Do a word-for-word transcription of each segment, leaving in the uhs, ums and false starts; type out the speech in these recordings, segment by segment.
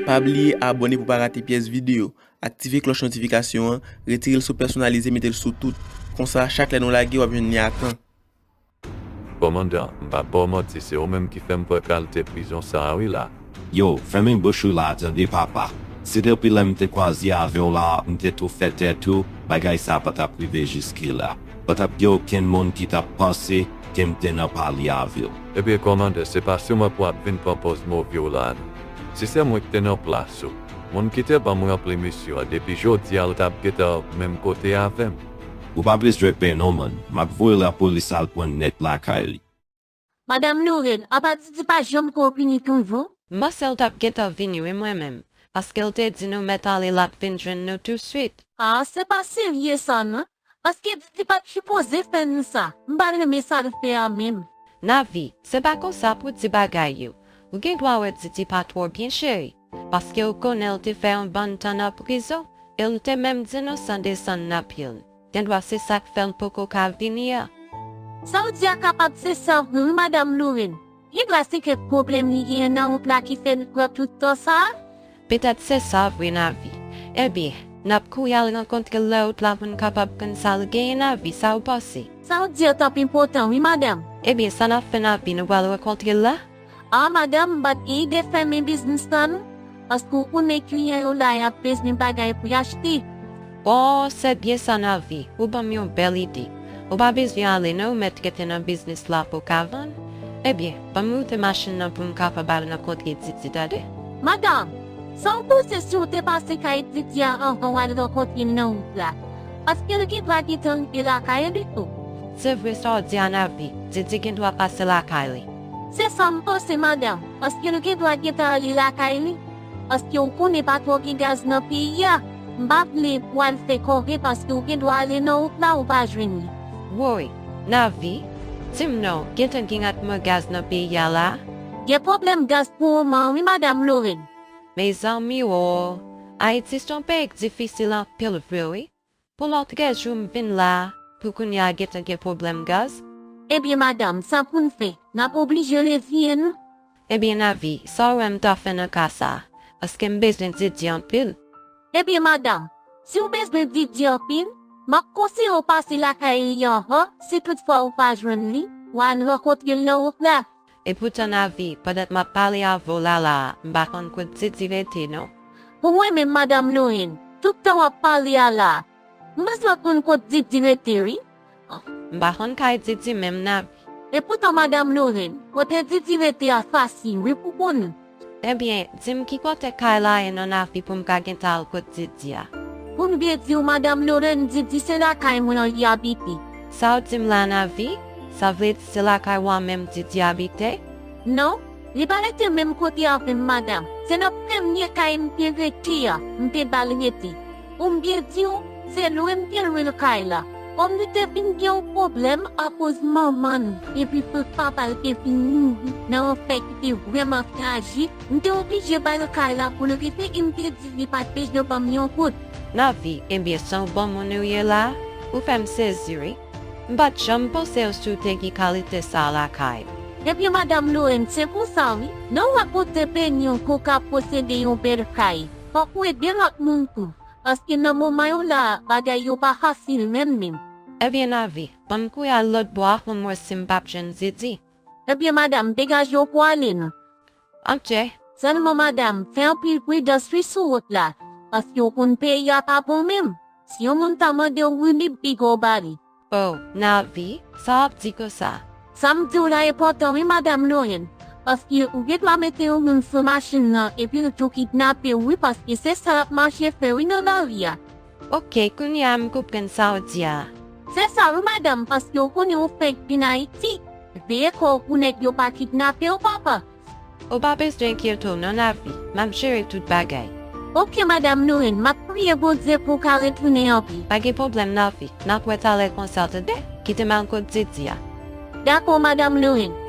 Pa bliye abòne pou w pa rate pyès videyo. Aktive klòch notifikasyon an, retire l sou pèsonalize, mete l sou tout. Konsa, chak lè nou lage, w ap jwenn li a tan. Kòmandan, m p ap ba w manti, se ou menm ki fè m pran kalte prizon sa a wi la. Yo, fèmen bouch ou la, tande papa. Se depi lè m te kwaze avè w la, m te tou fè tèt ou, bagay sa pa t ap rive jiske la. Pa t ap gen okenn moun ki t ap panse ke m te nan pale avè w. Ebyen kòmandan, se pa sou mwen pou w ap vin pran pòz move w la non. Si se mwen ki te nan plas ou, moun ki te ban m ranpli misyon an, depi jodi a l t ap gentan menm kote avè m. Ou pa bezwen pè non man, m ap voye lapolis al pran nèg lakay li. Madanm Lorraine, apa Didi pa janm ko vini toujou? M panse l t ap gentan vini wi mwen menm, paske l te di nou mèt ale l ap vin jwenn nou touswit. Ah, se pa serye sa non, paske Didi pa t sipoze fè nou sa, m pa renmen sa l fè a menm. Navi, se pa konsa pou di bagay yo, ou gen dwa wè Didi pa twò byen cheri, paske ou konnen l te fè yon bann tan nan prizon, e l te menm di nou san desann nan pye l. Gendwa se sa k fè l poko ka vini a. Sa w di a kapab se sa vre wi madanm Lorraine. Gendwa se kèk pwoblèm li genyen nan wout la ki fè l pran tout tan sa a. Petèt se sa vre Navi. Ebyen, n ap kouri al rankontre l lè wout la pou n kapab konn sa l genyen Navi, sa w panse? Sa w di a t ap enpòtan wi madanm. Ebyen sa n ap fè Navi, nou pral rankontre l la? Ah madanm, m pa t gen ide fèmen biznis la non, paske w konnen kliyan yo la y ap bezwen bagay pou y achte. Oh, se byen sa Navi, ou ban m yon bèl ide. Ou pa bezwen ale non, ou mèt rete nan biznis la pou w ka vann. Ebyen, ban m moute machin nan pou m kapab al rankontre Didi, tande. Madanm, sa w panse si w te pase kay Didi a anvan w al rankontre l nan wout la? Paske l gendwa gentan rive lakay li tou. Se vre sa w di a Navi, Didi gendwa pase lakay li. Se sa m panse madanm, paske l gendwa gentan ale lakay li, paske w konnen pa twò gen gaz nan peyi a, m pa vle pou w al fè kòve paske w gendwa ale nan wout la ou pa jwenn li. Woy, Navi, di m non, gentan gen ratman gaz nan peyi a la? Gen pwoblèm gaz pou moman an wi madanm Lorraine. Mezanmi o, Ayiti se yon peyi k difisil anpil vre wi. Pou lòt trèz jou m vin la a, pou kounye a gentan gen pwoblèm gaz. Ebyen madanm, sa pou n fè? N ap oblije reziye nou. Ebyen Navi, sa w wè m ta fè nan ka sa a? Paske m bezwen Didi anpil. Ebyen madanm, si w bezwen Didi anpil, m ap konseye w pase lakay li anvan, si toutfwa ou pa jwenn li, w al rankontre l nan wout la. Epoutan Navi, pandan m ap pale avè w la la a, m pa konn kot Didi rete non. Pou mwen menm madanm Lorraine, tout tan w ap pale a la a, m bezwen konn kot Didi rete wi. M pa konn kay Didi menm Navi. Epoutan madanm Lorraine, kote Didi rete a fasil wi pou konnen. Ebyen, di m ki kote kay la ye non Navi pou m ka gentan al kot Didi a. Pou m byen di w madanm Lorraine, Didi se lakay mwen an li abite. Sa w di m la Navi? Sa vle di se lakay ou an menm Didi abite? Non, li pa rete menm kote avè m madanm. Se nan premye kay m te rete a, m te ba l rete. Pou m byen di w, se lwe m te lwe l kay la. Kòm li te fin gen yon pwoblèm akoz manman l epi frè papa l te fin mouri nan yon fè ki te vrèman trajik, m te oblije ba l kay la pou l rete e m te di li pa t bezwen ban m yon goud. Navi, ebyen se yon bon moun ou ye la a? Ou fè m sezi wi. M pa t janm panse w si w te gen kalite sa a lakay ou. Ebyen madanm Lorraine, se konsa wi. Nan w ap pote peni w pou w ka posede yon bèl kay, fòk ou ede lòt moun tou. Paske nan moman yo la a, bagay yo pa fasil menm menm. Ebyen Navi, ban m kouri al lòt bò a pou m wè si m p ap jwenn Didi. Ebyen madanm, degaje w pou w ale non. Ok. Sèlman madanm, fè anpil pridans wi sou wout la, paske w konn peyi a pa bon menm. Si yon moun ta mande w wi li, piga w ba li. Oh, Navi, sa w ap di konsa? Sa m di w la enpòtan wi madanm Lorraine, paske ou gendwa mete yon moun sou machin nan epi l tou kidnape w wi paske se sa y ap mache fè wi nan lari a. Ok, kounye a m konprann sa w di a. Se sa wi madanm, paske w konnen ou fenk vin Ayiti, veye kò w pou nèg yo pa kidnape w papa. Ou pa bezwen enkyete w non Navi, m ap jere tout bagay. Ok madanm Lorraine, m ap priye Bondye pou w ka retounen an vi. Pa gen pwoblèm Navi, n ap wè talè konsa tande, kite m al kot Didi a. Dakò madanm Lorraine.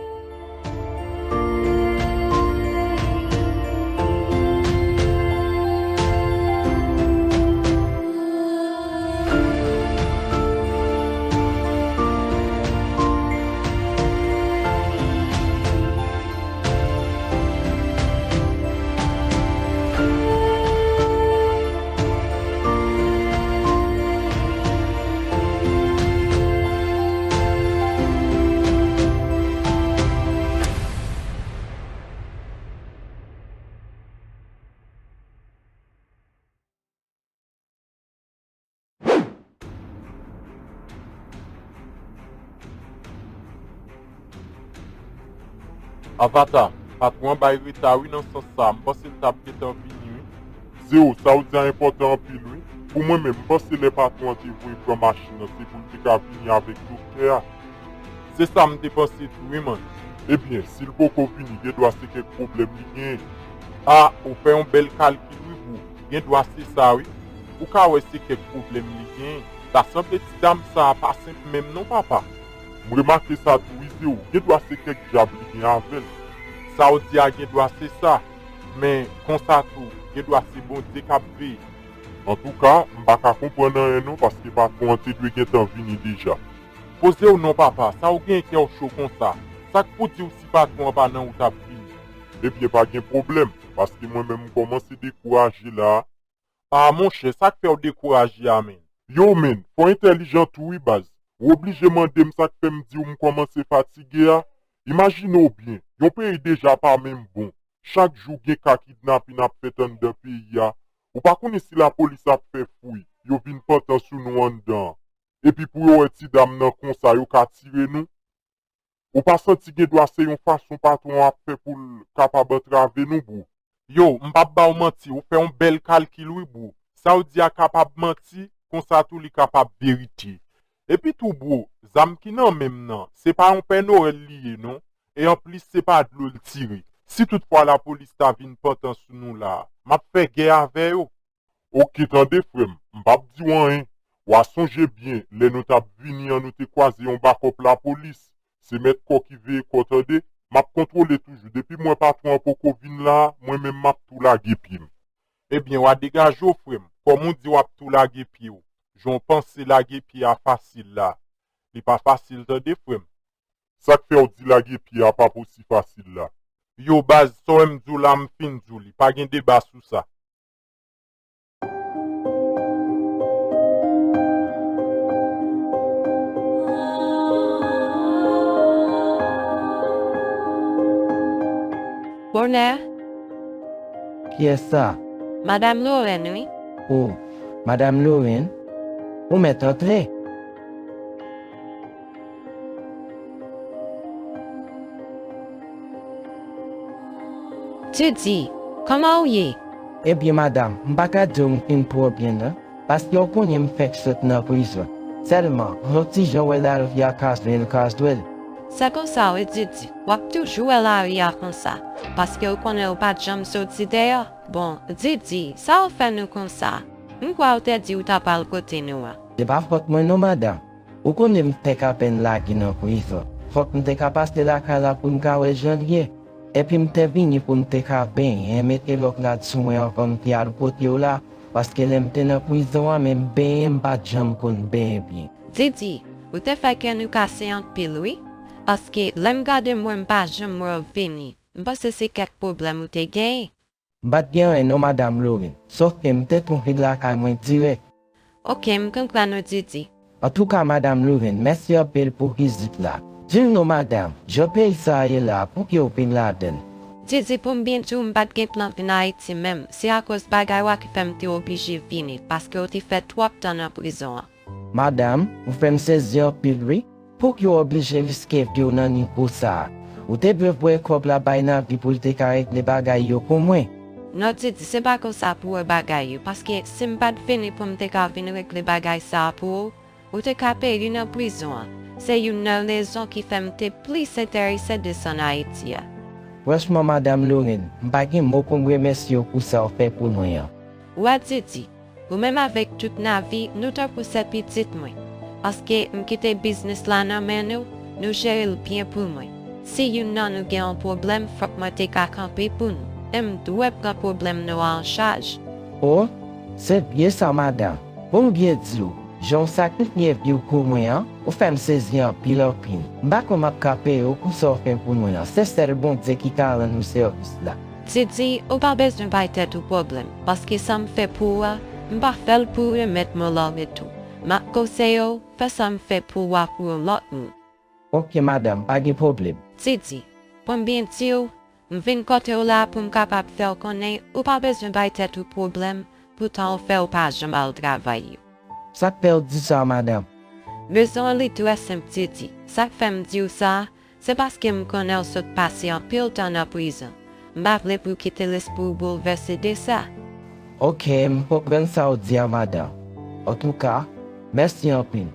Avata, patwon an bay reta wi nan sans sa a, m panse l t ap gentan vini wi. Zero, sa w di a enpòtan anpil wi. Pou mwen menm, m panse lè patwon an te voye pran machin nan, se pou l te ka vini avèk doktè a. Se sa m te panse tou wi, man. Ebyen, si l poko vini, gendwa se kèk pwoblèm li genyen. A, ou fè yon bèl kalkil wi, bro. Gendwa se sa wi. Ou ka wè se kèk pwoblèm li genyen. Ta sanble ti dam sa a pa senp menm non, papa. M remake sa tou wi, Zero. Gendwa se kèk dyab li gen avè l. Sa w di a gendwa se sa. Men, konsa tou, gendwa se Bondye k ap veye. Antouka, m pa ka konprann anyen non, paske patwon an te dwe gentan vini deja. Poze w non, papa, sa w gen kè w cho konsa? Sa k pou di w si patwon an pa nan wout ap vini? Ebyen, pa gen pwoblèm, paske mwen menm m kòmanse dekouraje la a. A, monchè, sa k fè w dekouraje a, menn? Yo, menn, fò w entèlijan tou wi, baz. Ou oblije mande m sa k fè m di w m kòmanse fatige a? Imajine w byen, yon peyi deja pa menm bon. Chak jou gen ka kidnapin ap fèt anndan peyi a. Ou pa konnen si lapolis ap fè fouy, yo vin pantan sou nou anndan an. Epi pou yo wè ti dam nan konsa, yo ka tire nou. Ou pa santi gendwa se yon fason patwon an ap fè pou l kapab antrave nou, bro? Yo, m p ap ba w manti, ou fè yon bèl kalkil wi, bro. Sa w di a kapab manti, konsa tou li kapab verite. Epi tou, bro, zam ki nan men m nan, se pa yon Pè Noèl li ye, non. E anplis, se pa dlo l tire. Si toutfwa lapolis ta vin pantan sou nou la a, m ap fè gè avè yo. Oke, tande, frè m, m p ap di w anyen. W a sonje byen, lè nou t ap vini an, nou te kwaze yon bakòp lapolis. Se mèt kò ki veye kò, tande. M ap kontwole toujou. Depi m wè patwon an poko vin la a, mwen menm m ap tou lage pye m. Ebyen, w a degaje w, frè m. Kòm ou di w ap tou lage pye w, jan w panse lage pye a fasil la, li pa fasil, tande, frè m. Sa k fè w di lage pye a p ap osi fasil la? Yo, baz, sa w wè m di w la, m fin di w li. Pa gen deba sou sa. Bonè. Kiyès sa? Madanm Lorraine, wi. O, Madanm Lorraine? Ou mèt antre. Didi, kòman w ye? Ebyen, madanm, m pa ka di w m fin twò byen, non, paske w konnen m fèk sot nan prizon. Sèlman, yon ti jan w wè lari a ka jwe l, ka jwe l. Se konsa wi, Didi, w ap toujou wè lari a konsa, paske w konnen w pa t janm soti deyò. Bon, Didi, sa w fè nou konsa? M kwè w te di w t ap al kote nou an. Se pa fòt mwen non, madanm. Ou konnen m fèk apèn lage nan prizon. Fòk m te ka pase lakay la pou m ka wè jan l ye. Epi m te vini pou m te ka benyen, mete lòk rad sou mwen anvan m te al kote w la, paske lè m te nan prizon an, menm benyen m pa t janm konn benyen byen. Didi, ou te fè kè nou kase anpil wi, paske lè m gade mwen m pa janm wè w vini. M panse se kèk pwoblèm ou te genyen. M pa t gen anyen non, madanm Lorraine, sòf ke m te twonpe l lakay mwen dirèk. Oke, m konprann ou, Didi. Antouka, madanm Lorraine, mèsi anpil pou vizit la. Di m non, madanm, jan peyi sa a ye la a, pouki w vin ladan l? Didi, pou m byen di w, m pa t gen plan vin Ayiti menm. Se akoz bagay w a ki fè m te oblije vini, paske w te fè twòp tan nan prizon an. Madanm, ou fè m sezi anpil wi. Pouki w oblije riske vi w nan nivo sa a? Ou te dwe voye kòb la bay Navi pou l te ka regle bagay yo pou mwen. Non, Didi, se pa konsa pou w wè bagay yo, paske si m pa t vini pou m te ka vin regle bagay sa a pou ou, ou te ka peri nan prizon an. Se youn nan rezon ki fè m te plis enterese desann Ayiti a. Franchman, madanm Lorraine, m pa gen mo pou m remèsye w pou sa w fè pou mwen an. Ou wè, Didi, ou menm avèk tout Navi, nou tankou sè pitit mwen. Paske m kite biznis la nan men nou, nou jere l byen pou mwen. Si youn nan nou gen yon pwoblèm, fòk mwen te ka kanpe pou nou. E m dwe pran pwoblèm nou an an chaj. O, se byen sa, madanm. Pou m byen di w, jan w sakrifye vi w pou mwen an, ou fè m sezi anpil, anpil. M pa kwè m ap ka peye w pou sa w fè pou mwen an. Se sèl Bondye ki ka rann ou sèvis la. Didi, ou pa bezwen bay tèt ou pwoblèm, paske sa m fè pou ou a, m pa fè l pou remèt mwen lòt retou. M ap konseye w, fè sa m fè pou ou a pou yon lòt moun. Oke, madanm, pa gen pwoblèm. Didi, pou m byen di w, m vin kote w la pou m kapab fè w konnen ou pa bezwen bay tèt ou pwoblèm pou tan w fè ou pa janm al travay yo. Sa k fè w di sa, madanm? Rezon an li trè senp, Didi. Sa k fè m di w sa, Se paske m konnen w sot pase anpil tan nan prizon. M pa vle pou w kite lespri w boulvèse de sa. Oke, m konprann sa w di a, madanm. Antouka, mèsi anpil.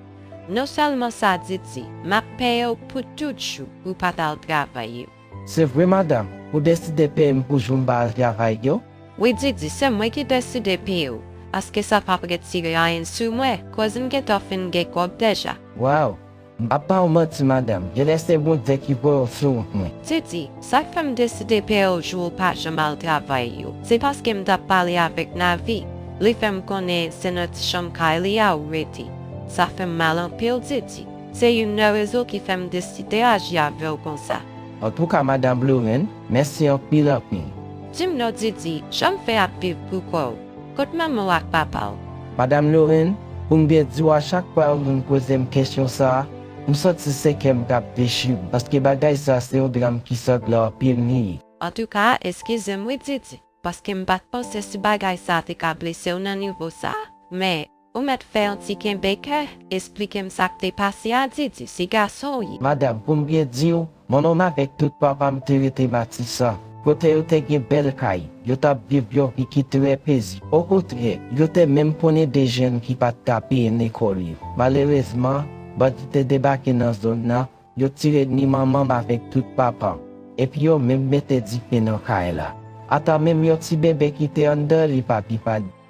Non sèlman sa, Didi, m ap peye w pou tout jou ou pa t al travay yo. Se vre, madanm, ou deside peye m pou jou m pa al travay yo? Wi, Didi, se mwen ki deside peye w, paske sa p ap retire anyen sou mwen, koz m gentan fin gen kòb deja. Waw! M p ap ba w manti, madanm, genlè se Bondye ki voye w sou wout mwen. Didi, sa k fè m deside peye w jou w pa janm al travay yo, se paske m t ap pale avèk Navi. Li fè m konnen se nan ti chanm kay li a ou rete. Sa fè m mal anpil, Didi. Se youn nan rezon ki fè m deside aji avè w konsa. Antouka, madanm Lorraine, mèsi anpil, anpil. Di m non, Didi, jan w fè ap viv pou kò w? Kot manman w ak papa w? Madanm Lorraine, pou m byen di w, a chak fwa yon moun poze m kesyon sa a, m santi se kè m k ap dechire, paske bagay sa a se yon dram ki sangle anpil li ye. Antouka, eskize m wi, Didi, paske m pa t panse si bagay sa a te ka blese w nan nivo sa a. Men, ou mèt fè yon ti kenbe kè, esplike m sa k te pase a, Didi, se gason w ye. Madanm, pou m byen di w, manman m avèk tout papa m te rete Matisan, kote yo te gen bèl kay, yo t ap viv yon vi ki trè pezib. Okontrè, yo te menm ponnen de jèn ki pa t ka peye lekòl yo. Malerezman, bandi te debake nan zòn nan, yo tire ni manman m avèk tout papa m, epi yo menm mete dife nan kay la. Ata menm yon ti bebe ki te anndan li pa viv.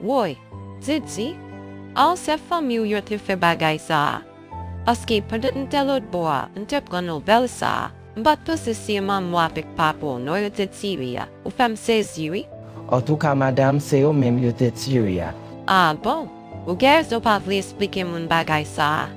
Woy, Didi, a se fanmi w yo te fè bagay sa a? Paske pandan m te lòtbò a, m te pran nouvèl sa a, m pa t panse se manman w avèk papa w non yo te tire a. Ou fè m sezi wi. Antouka, madanm, se yo menm yo te tire a. A bon? Ou gen rezon pa vle esplike moun bagay sa a.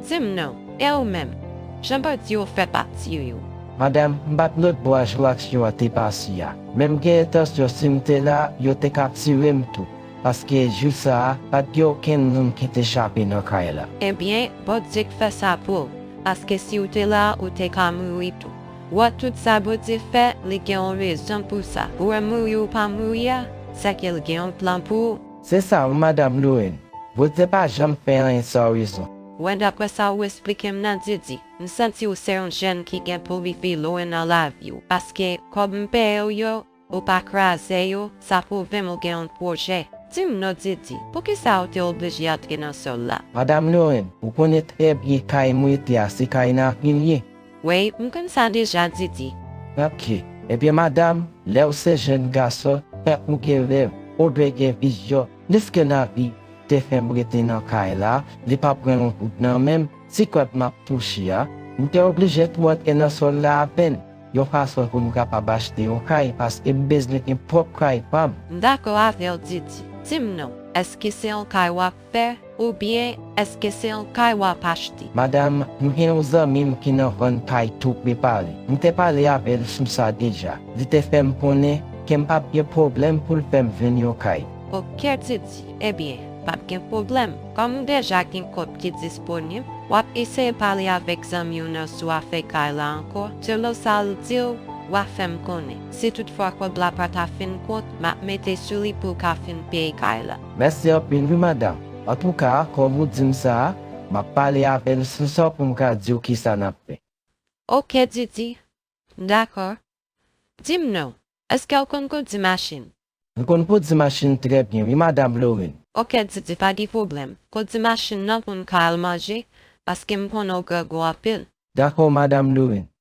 Di m non, e ou menm? Jan bandi yo fè pa t tire w? Madanm, m pa t lòtbò a jou aksyon an te pase a. Men m gen entansyon si m te la, yo te ka tire m tou. Paske jou sa a, pa t gen okenn moun ki te chape nan kay la. Ebyen, Bondye k fè sa pou w, paske si w te la, ou te ka mouri tou. Ou wè tout sa Bondye fè, li gen yon rezon pou sa. Ou wè mouri ou pa mouri a, sèke l gen yon plan pou ou. Se sa wi, madanm Lorraine. Bondye pa janm fè anyen san rezon. Wè, daprè sa ou esplike m nan, Didi, m santi w se yon jèn ki gen pou rive lwen nan lavi w, paske kòb m peye w yo, ou pa kraze yo, sa pwouve m ou gen yon pwojè. Di m non, Didi, poukisa ou te oblije antre nan zòn la? Madanm Lorraine, ou konnen trè byen kay m rete a, se kay Navi l ye. Wi, m konn sa deja, Didi. Oke. Ebyen, madanm, lè w se jèn gason, fòk ou gen rèv, ou dwe gen vizyon. Pliske Navi te fè m rete nan kay la, li pa pran yon goud nan men m, ti kòb m ap touche a, m te oblije tou antre nan zòn la avè l, yon fason pou m kapab achte yon kay, paske m bezwen gen pwòp kay pa m. M dakò avè w, Didi. Di m non, èske se yon kay w ap fè, oubyen èske se yon kay w ap achte? Madanm, m gen yon zanmi m ki nan vann kay tou prepare. M te pale avè l sou sa deja. Li te fè m konnen ke m p ap gen pwoblèm pou l fè m jwenn yon kay. Oke, Didi. Ebyen, p ap gen pwoblèm. Kòm ou deja gen kòb ki disponib, w ap eseye pale avèk zanmi w nan sou afè kay la ankò. Selon sa l di w, w a fè m konnen. Si toutfwa kòb la pa ta fin kont, m ap mete sou li pou w ka fin peye kay la. Mèsi anpil wi, madanm. Antouka, kòm ou di m sa a, m ap pale avè l sou sa pou m ka di w kisa n ap fè. Oke, Didi. M dakò. Di m non, èske w konn kondi machin? M konn kondi machin trè byen wi, madanm Lorraine. Oke, Didi, pa gen pwoblèm. Kondi machin nan pou n ka al manje, paske m konnen w grangou anpil. Dakò, madanm Lorraine.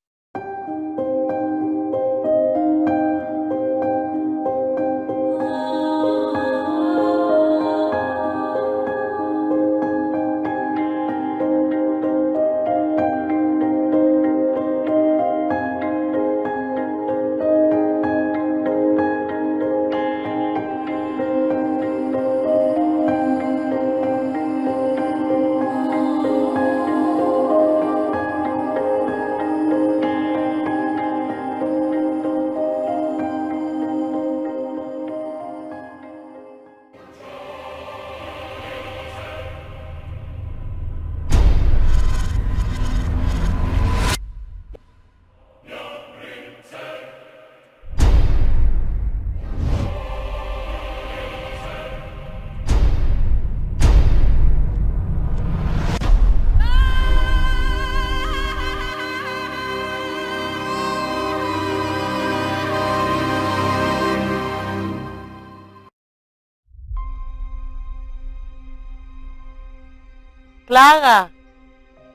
Clara!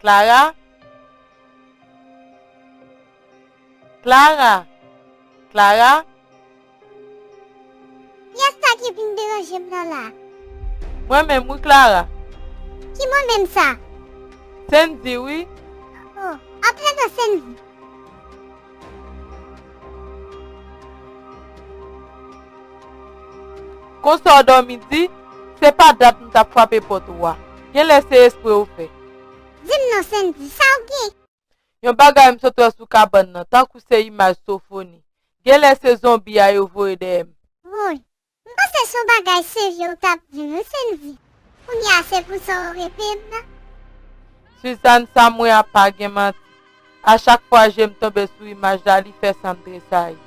Clara! Clara! Clara! Kiyès sa ki vin deranje m nan la? Mwen menm wi, Clara. Ki mwen menm sa? Sendy wi. Oh, antre non, Sendy. Konsa w dòmi di, se pa dat m t ap frape pòt ou a. Genlè se espre ou fè. Di m non, Sendy, sa w gen? Yon bagay m sot wè sou kabann nan, tankou se imaj Sofoni. Genlè se zonbi a yo voye dèyè m. Woy, m panse se yon bagay serye w t ap di m wi, Sendy. Kounye a se pou sa w rele m nan? Suzanne, sa m wè a pa gen manti. A chak fwa je m tonbe sou imaj la, li fè san m tresayi.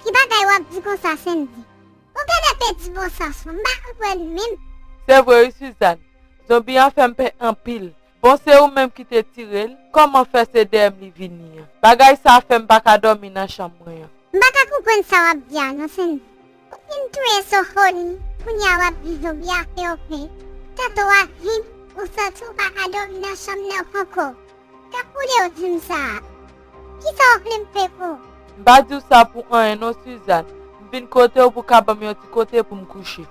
Ki bagay w ap di konsa, Sendy? Ou genlè pèdi bon sans ou, m pa konprann menm. Se vre wi, Suzanne. Zonbi an fè m pè anpil. Bon, se ou menm ki te tire l, kòman fè se dèyè m li vini an? Bagay sa a fè m pa ka dòmi nan chanm mwen an. M pa ka konprann sa w ap di a non, Sendy. Ou fin touye Sofoni, kounye a w ap di zonbi a fè w pè. Tèt ou ap vin, ou santi w pa ka dòmi nan chanm nan ankò. Tanpri w di m sa a. Kisa w vle m fè pou ou? M pa di w sa pou anyen non, Suzanne. M vin kote w pou w ka ban m yon ti kote pou m kouche.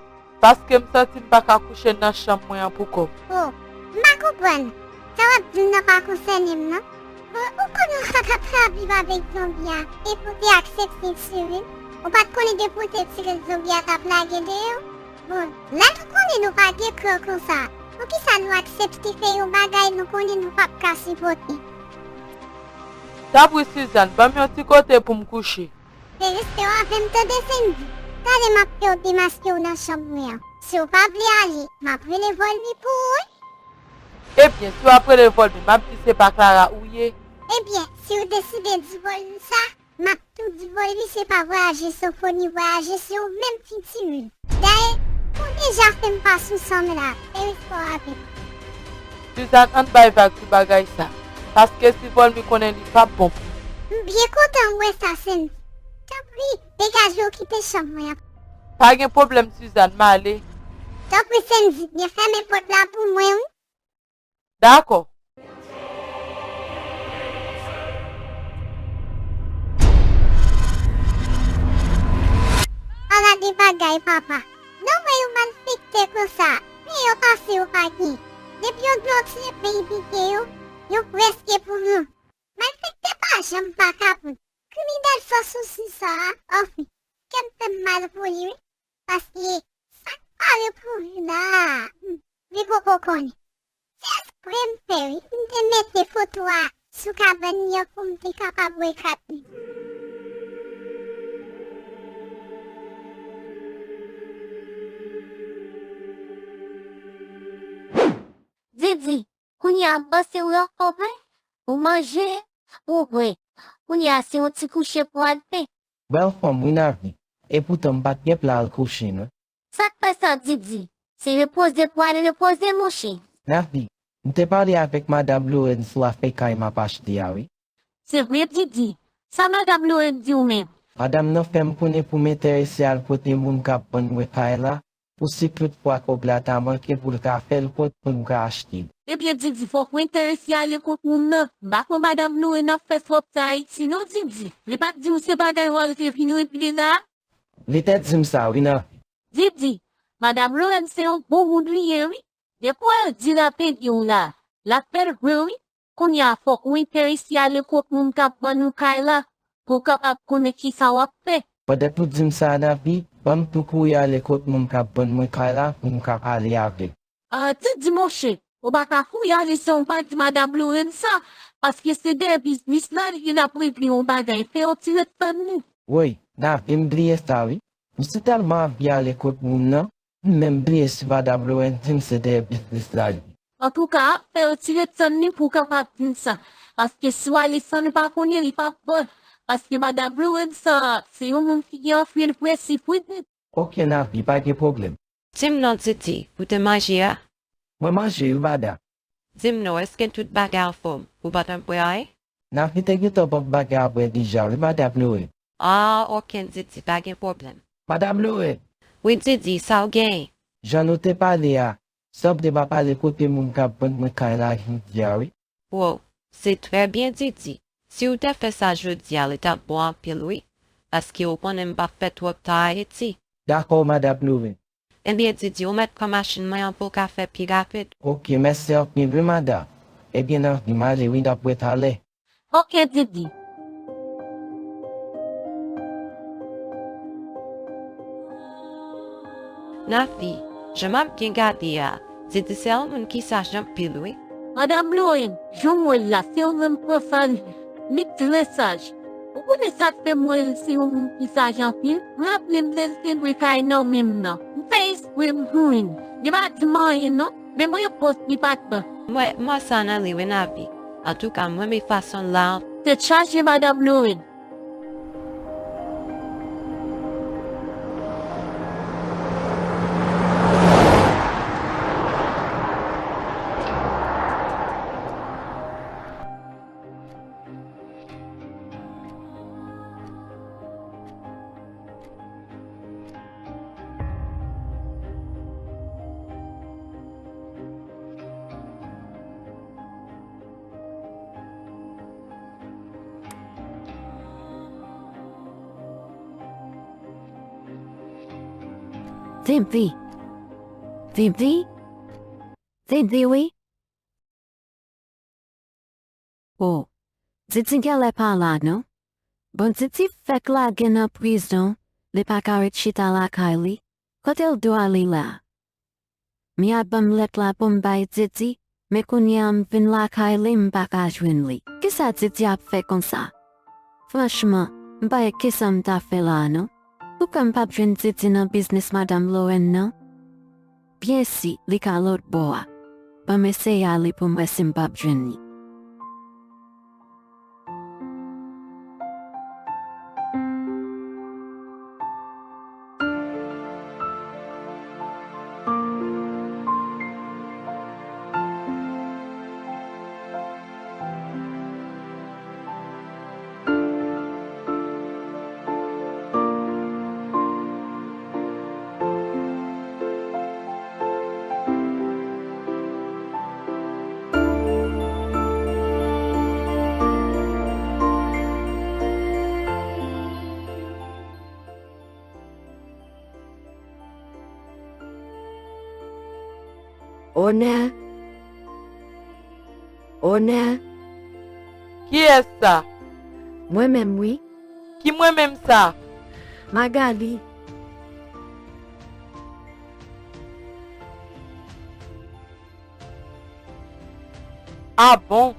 Paske m santi m pa ka kouche nan chanm mwen an poukò m. Oh, m pa konprann. Sa w ap di m nan pa konsène m non. Bon, ou konnen w sa t ap fè ap viv avèk zonbi a, epi w te aksepte tire l. Ou pa t konnen depi w te tire l zonbi a t ap lage deyò? Bon, lè nou konnen nou pa gen kè konsa, poukisa nou aksepte fè yon bagay nou konnen nou p ap ka sipòte? Tanpri, Suzanne, ban m yon ti kote pou m kouche. Fè respè w avè m tande, Sendy. Talè m ap fè w demaske w nan chanm mwen an. Si w pa vle ale, m ap rele Volmy pou ou wi. Ebyen, si w ap rele Volmy, m ap di se pa Clara ou ye. Ebyen, si w deside di Volmy sa, m ap tou di Volmy se pa vwayaje Sofoni vwayaje, se ou menm ki tire l. Dayè, ou deja fè m pa sou san m la, fè respè w avè m. Suzanne, ann bay vag sou bagay sa, paske si Volmy konnen li p ap bon pou ou. M byen kontan m wè sa, Sendy. Tanpri, degaje w kite chanm mwen an. Pa gen pwoblèm, Suzanne, m ale. Tanpri, Sendy, byen fèmen pòt la pou mwen wi. Dakò. Ala de bagay, papa. Non, men yo malfektè konsa. Men yo pase yo pa gen. Depi yo di yon ti epè pike yo, yo prèske pou mouri. Malfektè pa janm pa kapab. Kriminèl san sousi sa a, anfen, kè m fè m mal pou li wi. Paske sa k pare pou li la a, hmm, li poko konnen. Se espre m fè wi, m te mete foto a sou kabann li an pou m te kapab wè kat li. Didi, kounye a m panse w ankò vre. Ou manje, ou bwè. Kounye a se yon ti kouche pou w al fè. Bèl fanm wi, Navi. Epoutan m pa t gen plan al kouche non. Sa k fè sa, Didi? Se repoze pou al repoze, monchè. Navi, m te pale avèk madanm Lorenn sou afè kay m ap achte a wi. Se vre, Didi? Sa madanm Lorenn di w menm? Madanm nan fè m konnen pou m enterese al kote moun k ap vann mwen kay la, pou si tout fwa kòb la ta manke pou l ka fè l kont pou m ka achte l. Ebyen, Didi, fòk ou enterese ale kot moun nan. M pa kwè madanm Lorenn ap fè twòp tan Ayiti non, Didi. Li pa t di w se bagay w al te vin regle la? Li te di m sa wi, Navi. Didi, madanm Lorenn se yon bon moun li ye wi. Depi w al di l ap ede w la, l ap fè l vre wi. Kounye a fòk ou enterese ale kot moun k ap vann ou kay la pou w kapab konnen kisa w ap fè. Pandan w di m sa, Navi, ban m tou kouri ale kot moun k ap vann mwen kay la pou m ka pale avè l. Ah, Didi monchè, ou pa ka kouri ale san w pa di madanm Lorenn sa, paske se dèyè biznis la li gen ap regle yon bagay, fè yon ti ret tann li. Woy, Navi, m bliye sa wi. M si tèlman anvi ale kot moun nan, m menm bliye si madanm Lorenn di m se dèyè biznis la li. Antouka, fè yon ti ret tann li pou w kapab di m sa. Paske si w ale san nou pa konnen, li p ap bon. Paske madanm Lorenn sa, se yon moun ki gen anpil prensip wi. Oke, Navi, pa gen pwoblèm. Di m non, Didi, ou te manje a? Mwen manje wi, madanm. Di m non, èske tout bagay anfòm? Ou pa t anpre anyen? Navi te gentan ban m bagay a bwè deja wi, madanm Lorenn. Ah, oke, Didi, pa gen pwoblèm. Madanm Lorenn. Wi, Didi, sa w genyen? Jan nou te pale a, Sanble pa pale kote moun k ap vann nan kay la jodi a, wi. Wow, se trè byen, Didi. Si w te fè sa jodi a, li t ap bon anpil, wi. Paske ou konnen m p ap fè twòp tan Ayiti. Dakò, madanm Loren. Ebyen, Didi, ou mèt pran machin mwen an pou w ka fè pi rapid. Oke, mèsi anpil, wi, madanm. Ebyen, nan, m ale, wi, n ap wè talè. Oke, Didi. Nafi, jan m ap byen gade a, Didi se yon moun ki saj anpil, wi. Madanm Loren, jan w wè l la, se yon nonm pran saj, li trè saj. Ou konnen sa k fè m wè l se yon moun ki saj anpil? M raple m lè l te lwe kay nan men m nan. M fè espre m jwenn. Li pa di m anyen non, men m repons li pa t ban. Mwen, m wè sa nan li wi, Nafi. Antouka, m renmen fason l la. Tèt chaje, madanm Loren. Didi. Didi. Didi, wi. O, Didi genlè pa la non. Bon, Didi fèk lage nan prizon, li pa ka ret chita lakay li. Kote l dwe ale la? Mia ban m lèt la pou m bay Didi, men kounye a m vin lakay li, m pa ka jwenn li. Kisa Didi ap fè konsa? Franchman, m pa wè kisa m ta fè la a non. Poukisa m p ap jwenn Didi nan biznis madanm Loren nan? Byen si li ka lòt bò a. Ban m eseye ale pou m wè si m p ap jwenn li. Onè. Onè. Kiyès sa? Mwen menm, wi. Ki mwen menm sa? Magali. A bon?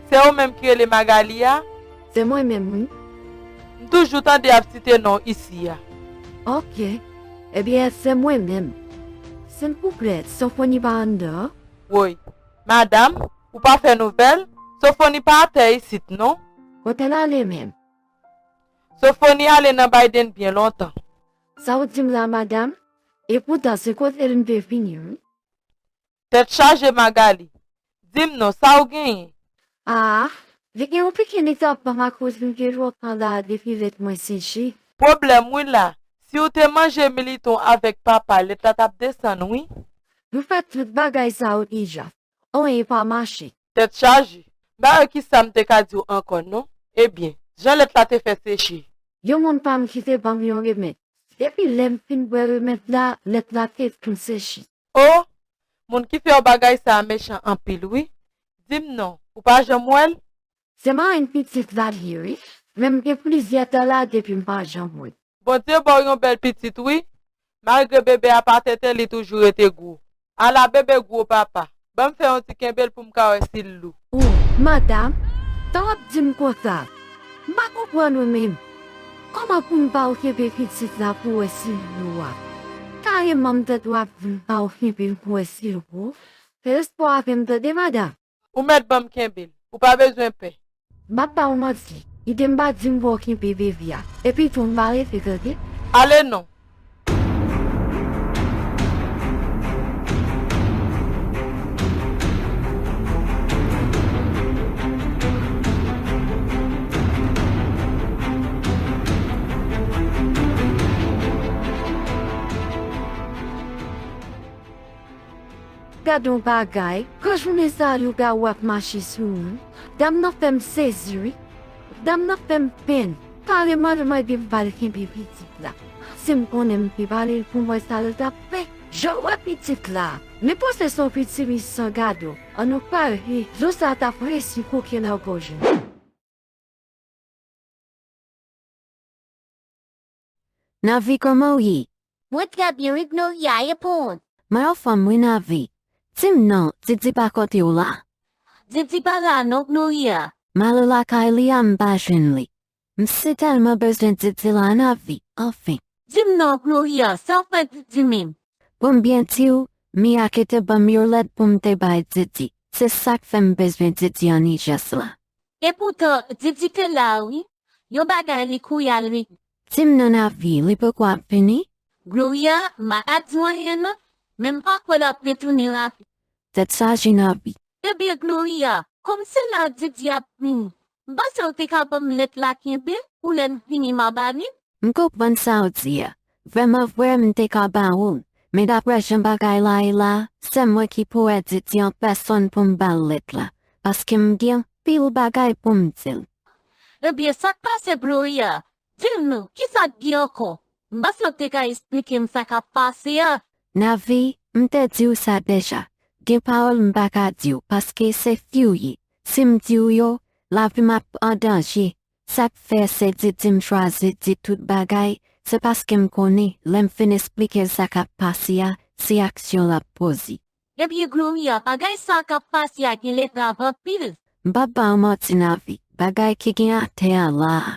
Se ou menm ki rele Magali a? Se mwen menm, wi. M toujou tande y ap site non w isi a. Oke. Ebyen, se mwen menm. Silvouplè, Sofoni pa anndan an? Woy. Madanm, ou pa fè nouvèl? Sofoni pa atè isit, non. Kote l ale menm? Sofoni ale nan Biden byen lontan. Sa w di m la, madanm? Epoutan, se kote l m te vini, wi. Tèt chaje, Magali. Di m non, sa w genyen? A, li gen yon pikinit k ap ban m akoz m gen lontan la depi lèt mwen seche. Pwoblèm wi la. Si w te manje militon avèk papa, lèt la t ap desann wi. Nou fè tout bagay sa yo deja. Anyen pa mache. Tèt chaje. M pa wè kisa m te ka di w ankò non. Ebyen, jan lèt la te fè seche. Yon moun pa m ki te ban m yon remèd. Depi lè m fin bwè remèd la, lèt la te tou seche. O, moun ki fè w bagay sa a mechan anpil wi. Di m non, ou pa janm wè l? Se marenn pitit la li ye wi, men m gen plizyè tan la depi m pa janm wè l. Bondye ba w yon bèl pitit wi, malgre bebe a pa tenten li toujou rete gwo. Ala bebe gwo papa, ban m fè yon ti kenbe l pou m ka wè si l lou. O, madanm, sa w ap di m konsa? M pa konprann ou menm. Kòman pou m ba w kenbe pitit la pou w wè si l lou a? Kareman m tande w ap di m ba w kenbe l pou w wè si l gwo. Fè respè w avè m tande madanm. Ou mèt ban m kenbe l. Ou pa bezwen pè. M ap ba w manti. Kite m pa di m ba w kenbe bebe a. Epi tou m pa rete tande. Ale non. Gade yon bagay, gran jounen sa a, lougarou ap mache sou moun. Dam nan fè m sezi, wi. Dam nan fè m penn. Kareman, mwen gen m pral kenbe pitit la. Si m konnen m te pale l pou m wè sa l t ap fè. Jan w wè pitit la, li panse se yon pitit li san gado. An nou pare, jou sa a t ap resi koke nan gòj li. Navi, kòman w ye? Mwen trè byen, wi, Gloria, e pou ou? Mwen anfòm, wi, Navi. Di m non, Didi pa kote w la? Didi pa la non, Gloria. M ale lakay li a, m pa jwenn li. M sitèlman bezwen Didi la, Navi, anfen. Di m non, Gloria, sa w fè Didi menm? Pou m byen di w, Mia ki te ban m yon lèt pou m te bay Didi. Se sa k fè m bezwen Didi an ijans la. Epoutan, Didi te la, wi. Yon bagay li kouri al regle. Di m non, Navi, li poko ap vini? Gloria, m pa ka di w anyen non, men m pa kwè l ap retounen rapid. Tèt chaje, Navi. Ebyen, Gloria, kòm se la Didi ap vini, m panse w te ka ban m lèt la kenbe pou lè l vini m a ba li l. M konprann sa w di a. Vrèman vre, m te ka ba ou l. Men daprè jan bagay la ye la, se mwen ki pou wè Didi an pèsòn pou m ba l lèt la. Paske m gen anpil bagay pou m di l. Ebyen, sa k pase, Gloria? Di m non, kisa k gen ankò? M panse w te ka esplike m sa k ap pase a. Navi, m te di w sa deja. Gen pawòl m pa ka di w, paske se fi w ye. Si m di w yo, lavi m ap an danje. Sa k fè se Didi m chwazi di tout bagay, se paske m konnen, lè m fin esplike l sa k ap pase a, se aksyon l ap poze. Ebyen, Gloria, bagay sa k ap pase a genlè grav anpil. M p ap ba w manti, Navi, bagay ki gen atè a la a,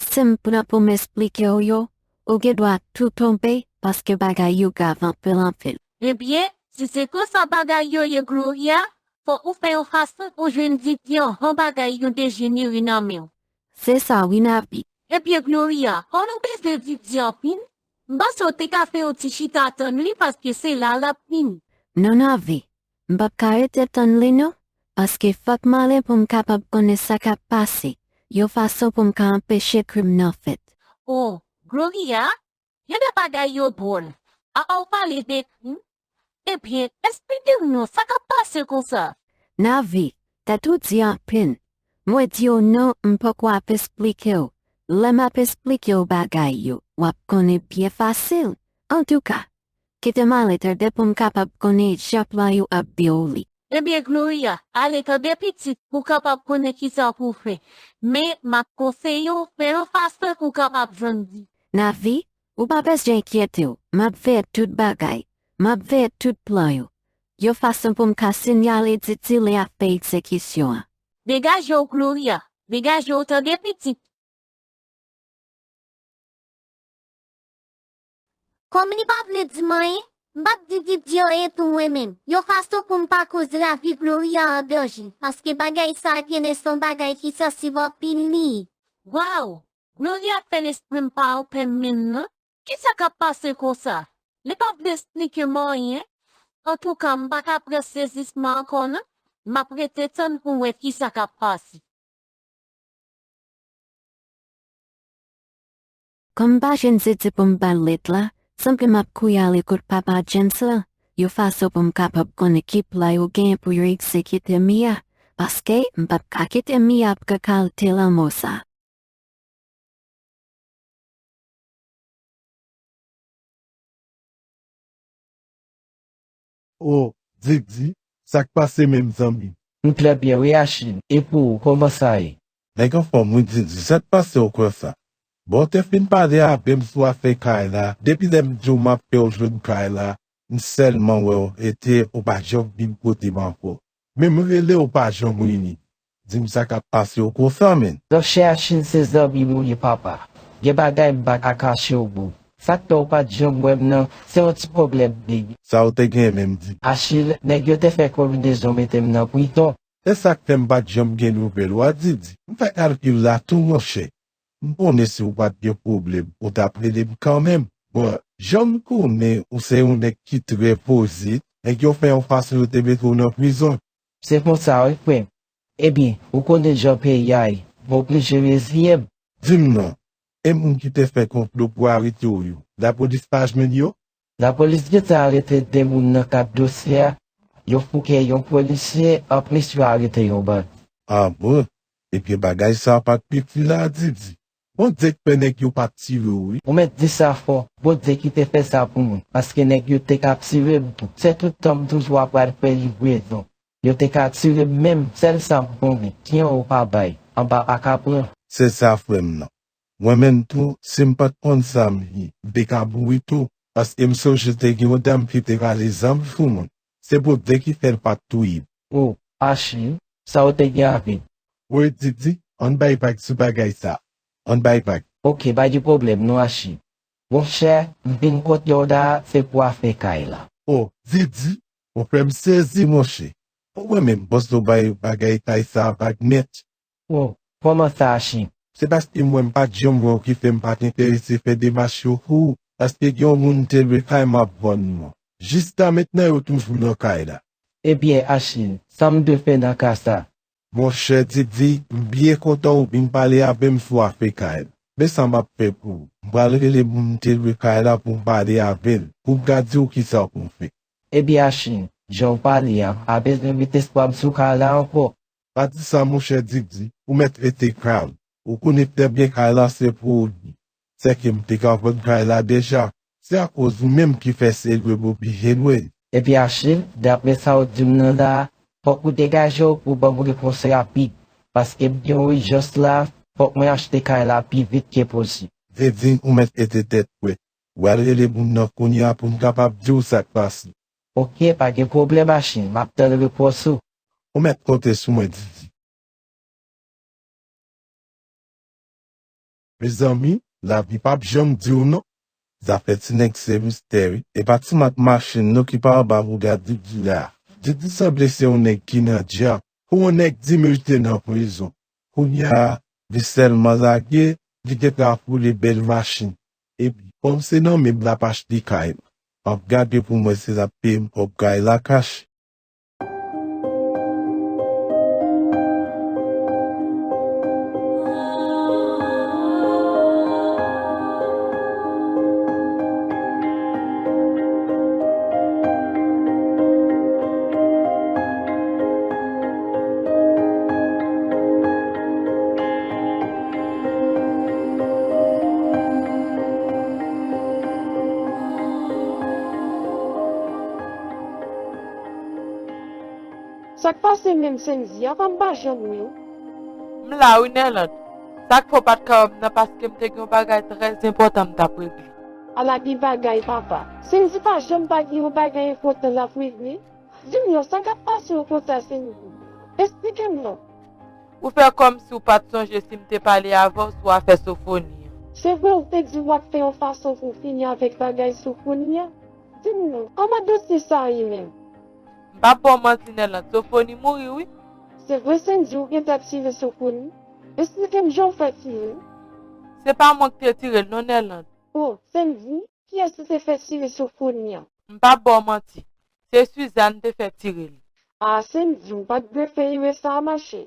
si m pran pou m esplike w yo, ou gen dwa tou tonbe, paske bagay yo grav anpil, anpil. Ebyen, si se konsa bagay yo ye, Gloria, fò ou fè yon fason pou jwenn Didi anvan bagay yo dejenere nan men w. Se sa wi, Navi. Ebyen, Gloria, kòm ou bezwen Didi anpil, m panse w te ka fè yon ti chita tann li, paske se la l ap vini. Non, Navi, m p ap ka rete tann li non, paske fòk m ale pou m kapab konnen sa k ap pase, yon fason pou m ka anpeche krim nan fèt. O, Gloria, genlè bagay yo dwòl. Apa w pale de krim? Ebyen, esplike m non, sa k ap pase konsa? Navi, tèt ou di anpil. Mwen di w non, m poko ap esplike w. Lè m ap esplike w bagay yo, w ap konnen byen fasil. Antouka, kite m ale tande pou m kapab konnen jan plan yo ap dewoule. Ebyen, Gloria, ale tande pitit pou w kapab konnen kisa pou w fè. Men, m ap konseye w fè yon fason pou w kapab jwenn Didi. Navi, ou pa bezwen enkyete w, m ap veye tout bagay, m ap veye tout plan yo, yon fason pou m ka siyale Didi lè y ap fè egzekisyon an. Degaje w, Gloria, degaje w, tande pitit. Kòm li pa vle di m anyen, m p ap di Didi anyen tou mwen menm, yon fason pou m pa koz lavi Gloria an danje, paske bagay sa a genlè se yon bagay ki sansib anpil li ye. Waw! Gloria fè lespri m pa anpè menm non. Kisa k ap pase konsa? Li pa vle esplike m anyen. Antouka, m pa ka pran sezisman ankò non. M ap rete tann pou m wè kisa k ap pase. Kòm m pa jwenn Didi pou m ba l lèt la, sanble m ap kouri ale kot papa James la, yon fason pou m kapab konnen ki plan yo genyen pou yo egzekite Mia, paske m p ap ka kite Mia pran kalite lanmò sa. O, Didi, sa k pase menm, zanmi? M trè byen wi, Achil. E pou ou, kòman sa ye? Nèg anfòm wi, Didi, sa k pase w konsa? Bon, w te fin pale avè m sou afè kay la. Depi lè m di w m ap fè w jwenn kay la, m sèlman wè w, e te ou pa janm vin kote m ankò. Menm rele w pa janm vini. Di m sa k ap pase w konsa, menn. Monchè Achil, se zanmi m ou ye, papa. Gen bagay m pa ka kache w, bro. Sa k fè w pa t janm wè m nan, se yon ti pwoblèm, big. Sa w te gen menm, di? Achil, nèg yo te fè konbinezon mete m nan prizon. Se sa k fè m pa t janm gen nouvèl w a, Didi. M fè kalkil la tou, monchè. M konnen si w pa t gen pwoblèm, ou t ap rele m kanmenm. Bon, jan m konnen ou se yon nèg ki trè poze, nèg yo fè yon fason yo te mete w nan prizon. Se konsa wi, frè m. Ebyen, ou konnen jan peyi a ye, m oblije reziye m. Di m non, e moun ki te fè konplo pou arete w yo, lapolis pa jwenn yo? Lapolis gentan arete de moun nan kad dosye a, Yo fouke yon polisye, anplis yo arete yon bandi. Ah bon? Ebyen bagay sa pa t piti la, Didi. Bondye k fè nèg yo pa t tire w, wi. Ou mèt di sa fò, Bondye ki te fè sa pou mwen, paske nèg yo te ka tire m tou. Se tout tan m toujou ap pral fè livrezon. Yo te ka tire m menm, sèl sa m konnen, kiyè w pa bay, anba pa ka pran. Se sa, frè m nan. Mwen menm tou, si m pa t konn sa m ye, m te ka mouri tou, paske m sonje te gen yon dam ki te rale zam sou mwen. Se Bondye ki fè l pa t touye m. O, Achil, sa w te gen avè l? Wi, Didi, ann bay vag sou bagay sa. Ann bay vag. Oke, pa gen pwoblèm non, Achil. Monchè, m vin kote w la, se pou afè kay la. O, Didi, ou fè m sezi, monchè. Ou wè menm, bòs nou bay bagay kay sa vag nèt. O, kòman sa, Achim? Se paske mwen m pa t janm wè w ki fè m pa t enterese fè demach yo pou ou, paske gen yon moun te lwe kay m ap vann mwen. Jis la mentnan yo toujou nan kay la. Ebyen, Achim, sa m dwe fè nan ka sa? Monchè Didi, m byen kontan ou vin pale avè m sou afè kay la. Men sa m ap fè pou ou. M pral rele moun m te lwe kay la pou m pale avè l, pou m ka di w kisa pou w fè. Ebyen, Achim, jan w pale a, m pa bezwen met espwa m sou kay la ankò. Pa di sa, monchè Didi, ou mèt rete kalm. Ou konnen trè byen kay la se pou ou li. Sèke m te ka vann kay la deja. Se akoz ou menm ki fè se lwe m oblije lwe l. Epi Achil, daprè sa w di m nan la a, fòk ou degaje w pou w ban m repons rapid, paske m gen yon ijans la, fòk mwen achte kay la pi vit ke posib. Didi, ou mèt rete tèt frèt. W al rele moun nan kounye a pou m kapab di w sa k pase. Oke, pa gen pwoblèm, Achil, m ap tann repons ou. Ou mèt konte sou mwen, Didi. Mezanmi, lavi p ap janm di w non. Zafè ti nèg se mistè wi. E pa ti mak machin non ki pa anba bouda Didi la. Didi sanble se yon nèg ki nan djab. Pou yon nèg di merite nan prizon. Kounye a, li sèlman lage, li gentan ap woule bèl machin. Epi, kòm se nan men m l ap achte kay la. M ap gade pou m wè si l ap peye m kòb kay la kach. Sa k pase menm Senzi a, pa m pa janm wè w. M la wi, Nèland. Sa k fè w pa t ka wè m nan paske m te gen yon bagay trè enpòtan m t ap regle. Ala ki bagay, papa. Senzi pa janm pa gen yon bagay enpòtan l ap regle. Di m non, sa k ap pase w konsa, Senzi? Esplike m non. Ou fè kòmsi w pa t sonje si m te pale avè w sou afè Sofoni an. Se vre, ou te di w ap fè yon fason pou w fini avèk bagay Sofoni an. Di m non, kòman dosye sa a ye menm? M p ap ba w manti, Nèland, Sofoni mouri wi. Se vre, Senzi, ou gentan tire Sofoni? Esplike m jan w fè tire l. Se pa mwen k te tire l non, Nèland. O, Senzi, kiyès ou te fè tire Sofoni an? M p ap ba w manti. Se Sizàn te fè tire l. A, Senzi, ou pa t dwe fè erè sa a, machè.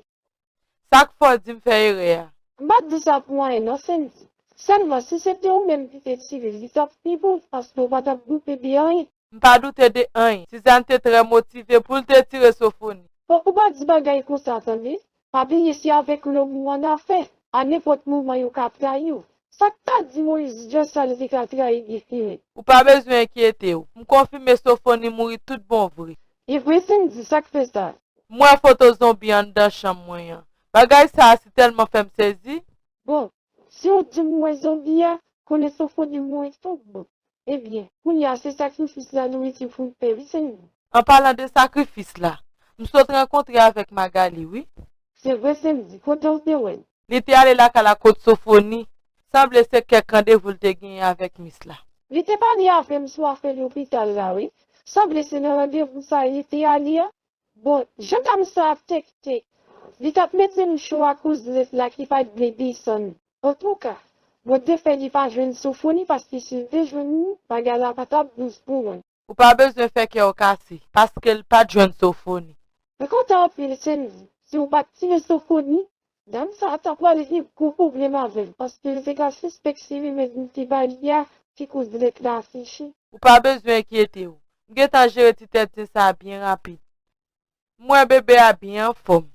Sa k fè w di m fè erè a? M pa t di sa pou anyen non, Senzi. Sèlman, si se te ou menm ki te tire l, li t ap pi bon, paske w pa t ap doute de anyen. M pa doute de anyen. Sizàn te trè motive pou l te tire Sofoni. Fòk ou pa di bagay konsa, tande. Pa bliye se avèk lanmou w annafè. A nenpòt moman yo ka trayi w. Sa k ta di Moyiz Jan sa li te ka trayi Guy Philippe? Ou pa bezwen enkyete w. M konfime Sofoni mouri tout bon vre. E vre, Senzi, sa k fè sa? M wè foto zonbi anndan chanm mwen an. Bagay sa a si tèlman fè m sezi. Bon, si w di m wè zonbi a, konnen Sofoni mouri tout bon. Ebyen, kounye a se sakrifis la nou rete pou n fè wi, Senzi. An palan de sakrifis la, m sot rankontre avèk Magali wi. Se vre, Senzi, kote w te wè l? Li te ale lakay la kot Sofoni. Sanble se kèk randevou l te genyen avèk mis la. Li te pale avè m sou afè lopital la wi. Sanble se nan randevou sa a li te ale a. Bon, jan dam sa ap tèkte, li t ap mete m cho akoz lèt la ki pa t vle desann. Antouka, Bondye fè li pa jwenn Sofoni, paske si l te jwenn li, bagay la pa t ap dous pou mwen. Ou pa bezwen fè kè w kase, paske l pa t jwenn Sofoni. Mwen kontan anpil, Senzi. Si w pa t tire Sofoni, dam sa a ta pral gen gwo pwoblèm avè l, paske l te ka sispèk se rimè m te ba li a ki koz lèt la afiche. Ou pa bezwen enkyete w. M gentan jere ti tèt zen sa a byen rapid. M wè bebe a byen anfòm.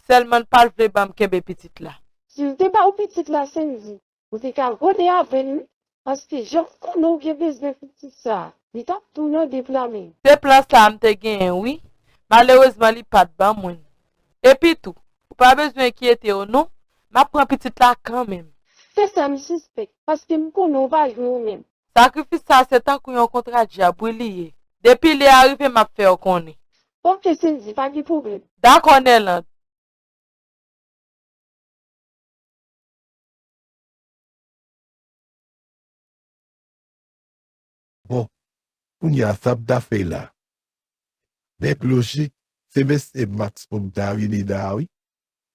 Sèlman l pa t vle ban m kenbe pitit la. Si l te ba w pitit la, Sendy, ou te ka rode avè l, wi. Paske jan m konnen w gen bezwen pitit sa a, li t ap tounen de plan men. Se plan sa a m te genyen, wi. Malerezman, li pa t ban mwen l. Epi tou, ou pa bezwen enkyete w non, m ap pran pitit la kanmenm. Se sa m sispèk, paske m konnen w pa jwe w menm. Sakrifis sa a se tankou yon kontra dyab wi li ye. Depi lè a rive, m ap fè w konnen. Oke, Sendy, pa gen pwoblèm. Dakò, Nerlande. Bon, kounye a, sa m ta fè la? Nèg lojik, se mesye Max pou m ta rele la, wi.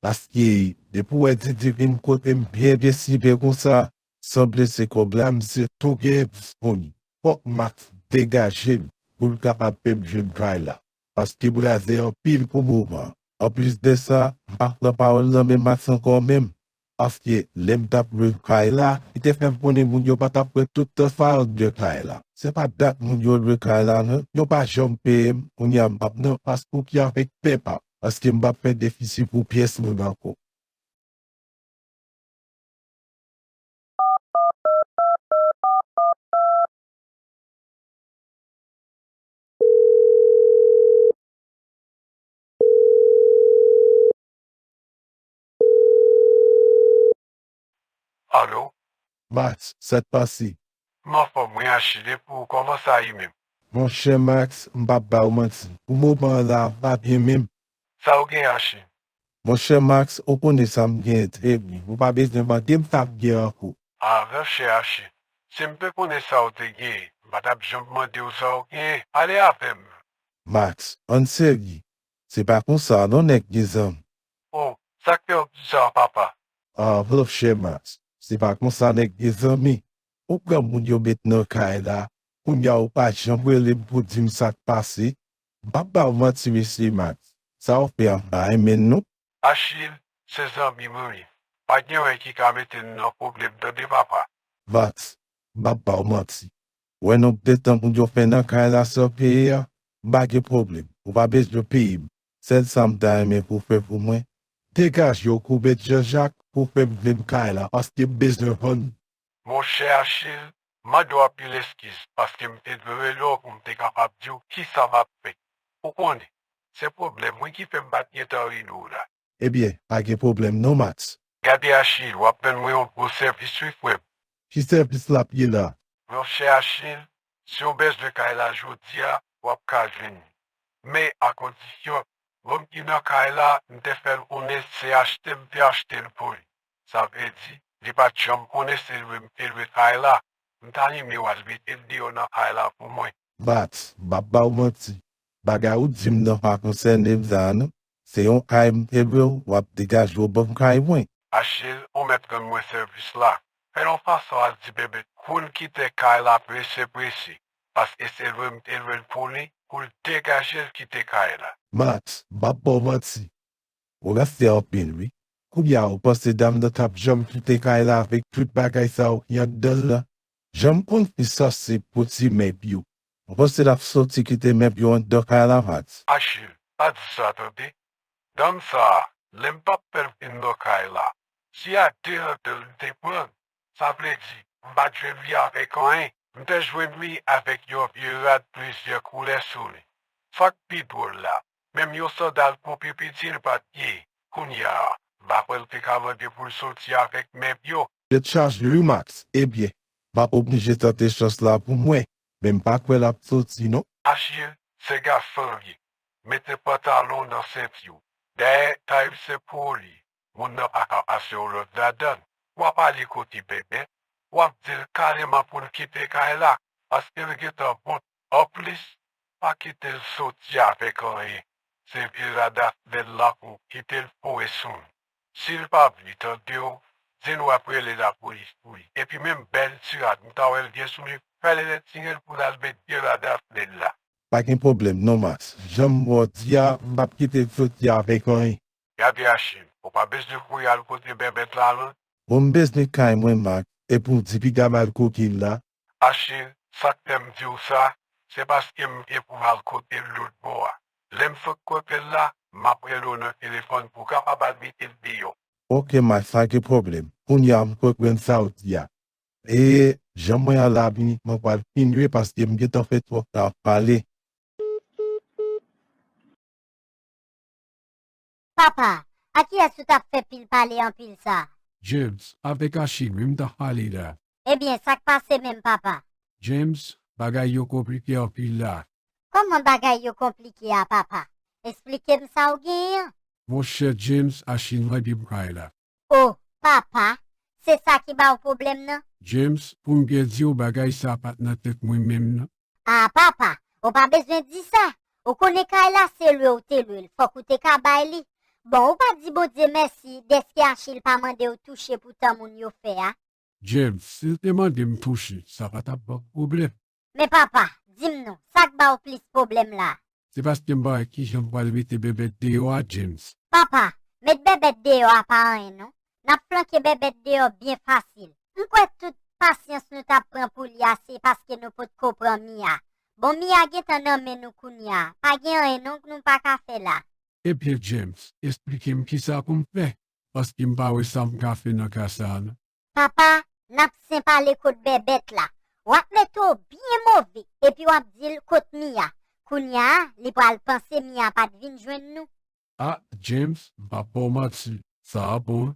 Paske, depi w wè Didi vin kote m byen, byen sipe konsa, sanble se kòb la, misye tou gen disponib. Fòk Max degaje l pou l kapab fè m jwenn kay la. Paske blaze anpil pou moman. Anplis de sa, m pa pran pawòl nan men Max ankò menm. Paske lè m t ap lwe kay la, li te fè m konnen moun yo pa t ap pran tout tan sa yo ap lwe kay la. Se pa dat moun yo lwe kay la non, yo pa janm peye m, kounye a m p ap nan fas Cookie avèk Peppa, paske m p ap fè defisi pou pyès moun ankò. Alo? Max, sa k pase? M anfòm wi Achille, e pou ou, kòman sa ye menm? Monchè Max, m p ap ba w manti. Pou moman an la, m pa byen menm. Sa w gen Achille? Monchè Max, ou konnen sa m gen, trè byen. Ou pa bezwen mande m sa m gen ankò. A, monchè Achille, si m te konnen sa w te gen, m pa t ap janm mande w sa w gen. Ale avè m. Max, ann serye. Se pa konsa non nèg gen zanmi. O, sa k fè w di sa papa? A, monchè Max, se pa konsa nèg gen zanmi. Ou pran moun yo met nan kay la, kounye a ou pa janm rele m pou di m sa k pase. M p ap ba w manti mesye Max, sa w fè a m pa renmen l non. Achille, se zanmi m wi. Pa gen anyen ki ka mete n nan pwoblèm tande papa. Max, m p ap ba w manti. Wè nonb de tan moun yo fè nan kay la san peye a, m pa gen pwoblèm. Ou pa bezwen peye m. Sèl sa m ta renmen pou w fè pou mwen, degaje w kou mèt Jean Jacques pou w fè m vann kay la paske m bezwen vann li. Monchè Achille, m mande w anpil eskiz paske m te dwe rele w pou m te kapab di w kisa m ap fè. Ou konnen, se pwoblèm wi ki fè m pa t gentan rele w la. Ebyen, pa gen pwoblèm non Max. Gade Achille, w ap rann mwen yon gwo sèvis wi frè m. Ki sèvis l ap ye la? Monchè Achille, si w bezwen kay la jodi a, w ap ka jwenn li. Men a kondisyon, nonm ki nan kay la, m te fè l konnen se achte m te achte l pou li. Sa vle di, li pa t janm konnen se lwe m te lwe kay la. M ta renmen w al mete l deyò nan kay la pou mwen. Max, m p ap ba w manti. Bagay ou di m nan pa konsène m sa non. Se yon kay m te lwe w, w ap degaje w ban m kay mwen. Achille, ou mèt rann mwen sèvis la. Fè yon fason al di Bebe pou l kite kay la prese prese, paske se lwe m te lwe l pou li, pou l degaje l kite kay la. Max, m p ap ba w manti. Ou ranse anpil wi. Kounye a ou panse dam nan t ap janm kite kay la avèk tout bagay sa yo ki anndan l lan? Jan m konn fi sanse pote mèb yo, ou panse l ap soti kite mèb yo anndan kay la Max? Achille, pa di sa tande. Dam sa a, lè m p ap fè l vin nan kay la, si a de anndan l m te pran l, sa vle di, m pa t jwenn li avèk anyen. M te jwenn li avèk yon vye rad plizyè koulè sou li. Sa k pi dwòl la, menm yon sandal pou pi piti l pa t gen. Kounye a, m pa kwè l te ka mande pou l soti avèk mèb yo. Tèt chaje wi Max. Ebyen, m ap oblije tante chans la pou mwen, men m pa kwè l ap soti non. Achille, se gason l ye. Mete pantalon w nan senti w. Dayè, tay m se pou w li. Moun nan pa ka pase yon lòt ladan l. W ap ale kote Bebe, w ap di l kareman pou l kite kay la, paske l gentan bon. Anplis, pa kite l soti avèk anyen. Se vye rad aflèl la pou w kite l foure sou l. Si l pa vle tande w, di l w ap rele lapolis pou li. Epi menm bèl ti rad m ta wè l gen sou li, fè l retire l pou l al met vye rad aflèl la. Pa gen pwoblèm non Max. Jan m wè w di a, m p ap kite l soti avèk anyen. Gade Achille, ou pa bezwen kouri al kote bèbèt la non. Bon, m bezwen kay mwen Max, epi w di piga m al kote l la. Achille, sa k fè m di w sa, se paske m gen pou m al kote l lòt bò a. Lè m sot kote l la, M ap rele w nan telefòn pou w kapab al mete l deyò. Oke, Max, pa gen pwoblèm. Kounye a, m konprann sa w di a. E jan mwen al la, mwen pral fini paske m gentan fè twòp tan ap pale. Papa, a kiyès ou t ap fè pil pale anpil sa? James, avèk Achille wi m t ap pale la. Ebyen, sa k pase menm, papa? James, bagay yo konplike anpil la. Kòman bagay yo konplike a, papa? Esplike m sa w genyen an. Monchè James, Achille mande m kay la. O, papa, se sa ki ba w pwoblèm nan? James, pou m byen di w, bagay sa a pa t nan tèt mwen menm nan. A, papa, ou pa bezwen di sa. Ou konnen kay la se lwe ou te lwe l, fòk ou te ka bay li. Bon, ou pa di Bondye mèsi dèske Achille pa mande w touche pou tan moun yo fè a? James, si l te mande m touche, sa pa t ap ban m pwoblèm. Men papa, di m non, sa k ba w plis pwoblèm la? Se paske m pa wè kijan m pral mete Bèbèt deyò a, James. Papa, met Bèbèt deyò a pa anyen non. N ap flanke Bèbèt deyò byen fasil. M kwè tout pasyans nou t ap pran pou li a se paske nou potko pran Mia. Bon, Mia gentan nan men nou kounye a. Pa gen anyen non nou pa ka fè la. Ebyen, James, esplike m kisa pou m fè, paske m pa wè sa m ka fè nan ka sa a non. Papa, n ap senp ale kot Bèbèt la. W ap mete w byen move, epi w ap di l kot Mia. Kounye a, li pral panse Mia pa t vin jwenn nou. A, James, m p ap ba w manti, sa a bon wi.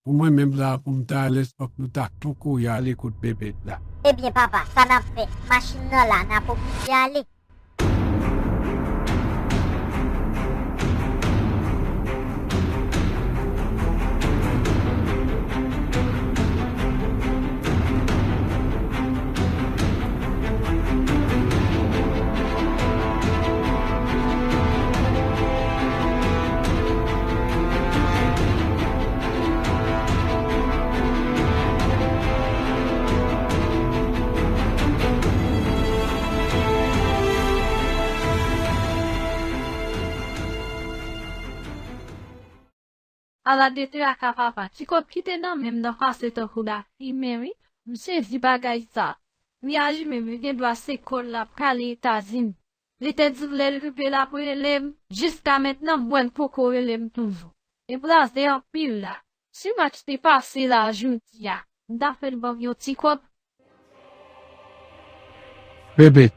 Pou mwen menm la, pou m ta alèz, fòk nou ta tou kouri ale kot Bèbèt la. Ebyen, papa, sa n ap fè? Machin nan la, n ap oblije ale. Ala de traka papa, ti kòb ki te nan men m nan pase tankou lafimen wi. M sezi bagay sa. Mia li menm li gen dwa se kò l l ap kale Etazini. Li te di m lè l rive l ap rele m, jiska mentnan m wè l poko rele m toujou. E blaze anpil la. Si Max te pase la jodi a, m ta fè l ban m yon ti kòb. Bèbèt.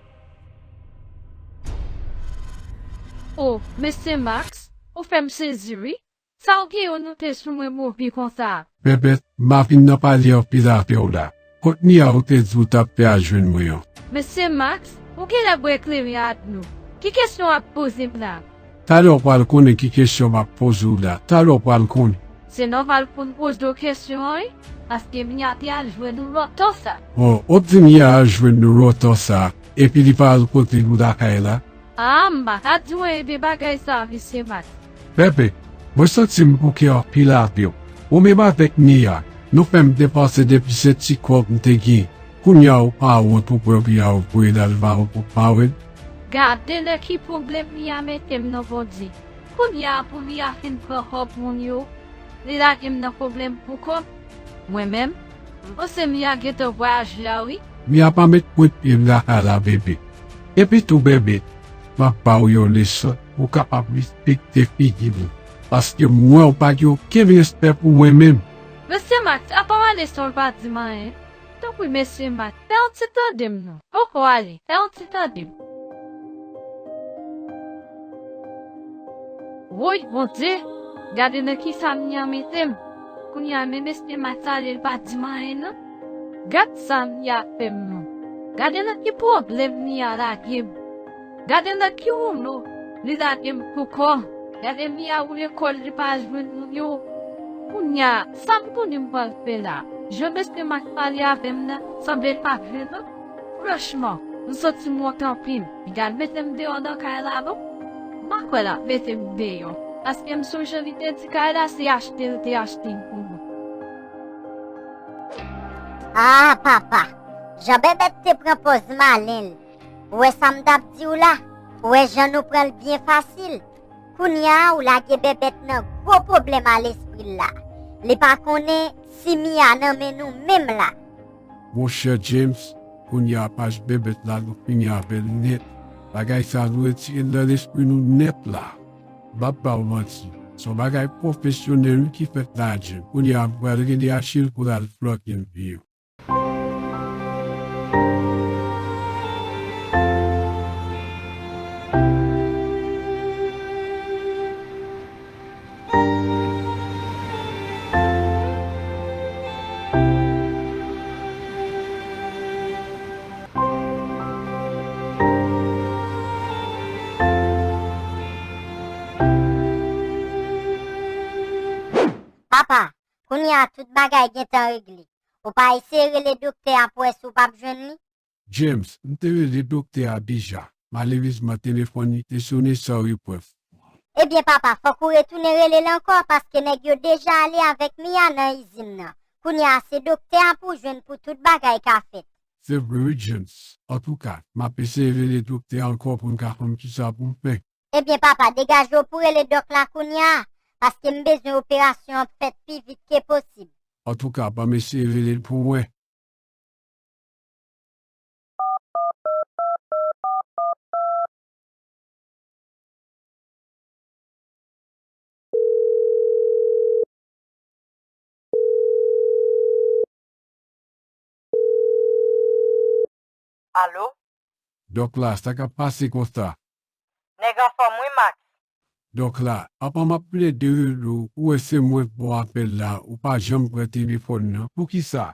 O, mesye Max, ou fè m sezi wi. Sa w gen yo nou te sou mwen move konsa a? Bèbèt, m pa vin nan pale anpil avè w la. Kot Mia ou te di w t ap fè al jwenn mwen an? Mesye Max, ou genlè bwè kleren ak dlo. Ki kesyon w ap poze m la? Talè w pral konnen ki kesyon m ap poze w la. Talè w pral konnen. Se nòmal pou m poze w kesyon an wi, paske Mia te al jwenn ou lontan sa. O, ou di Mia al jwenn nou lontan sa, epi li pa al kote nou lakay la? A, m pa ka di w anyen de bagay sa a, mesye Max. Bèbèt, mwen santi m bouke anpil avè w. Ou menm avèk Mia, nou fè m depanse depi se ti kòb m te gen. Kounye a ou pa wont ou pran Mia ou voye l al ba yon moun pa wè l? Gade nan ki pwoblèm Mia mete m non Bondye. Kounye a pou Mia fin pran kòb moun yo, li lage m nan pwoblèm pou kò m. Mwen menm, m panse Mia gentan vwayaje a wi. Mia pa met pwent pye l lakay la, Bèbèt. Epi tou, Bèbèt, m ap ba w yon leson pou w kapab respekte figi m, paske m wè w pa gen okenn respè pou mwen menm. Mesye Max, apa w ale san w pa di m anyen? Tanpri, mesye Max, fè yon ti tande m non. Poko ale, fè yon ti tande m. Woy, Bondye, gade nan kisa Mia mete m. Kounye a, men mesye Max ale, l pa di m anyen non. Gad sa Mia fè m non. Gade nan ki pwoblèm Mia lage m. Gade nan ki woulo li lage m pou kò m. Gade Mia woule kò l, li pa jwenn moun yo. Kounye a, sa m konnen m pral fè la? Jan mesye Max pale avè m nan, sanble l pa vle non. Franchman, m santi m wont anpil. Li t al mete m deyò nan kay la non. M pa kwè l ap mete m deyò, paske m sonje li te di kay la se achte l te achte l pou mwen. Ah, papa! Jan Bèbèt te pran pòz malen l. Ou wè sa m t ap di w la? Ou wè jan nou pran l byen fasil? Kounye a, ou lage Bèbèt nan gwo pwoblèm a lespri l la. Li pa konnen si Mia nan men nou menm la. Monchè James, kounye a paj Bèbèt la nou fini avè l nèt. Bagay sa nou retire l nan lespri nou nèt la. M p ap ba w manti. Se yon bagay pwofesyonèl wi ki fèt la, James. Kounye a, m pral rele Achille pou l al flòke l pi. Papa, kounye a tout bagay gentan regle. Ou pa eseye rele doktè a pou wè si w p ap jwenn li? James, m te rele doktè a deja. Malerezman, telefòn li te sone san repons. Ebyen, papa, fòk ou retounen rele l ankò, paske nèg yo deja ale avèk Mia nan izin nan. Kounye a, se doktè a pou w jwenn pou tout bagay ka fèt. Se vre wi, James. Antouka, m ap eseye rele doktè a ankò pou m ka konn kisa pou m fè. Ebyen, papa, degaje w pou rele dòk la kounye a, paske m bezwen operasyon an fèt pi vit ke posib. Antouka, ban m eseye rele l pou w wè. Alo? Dòk la, sa k ap pase konsa? Nèg anfòm wi, Max. Dòk la, apa m ap plede rele w, ou wè se mwen k ba w apèl la, ou pa janm pran telefòn nan. Poukisa?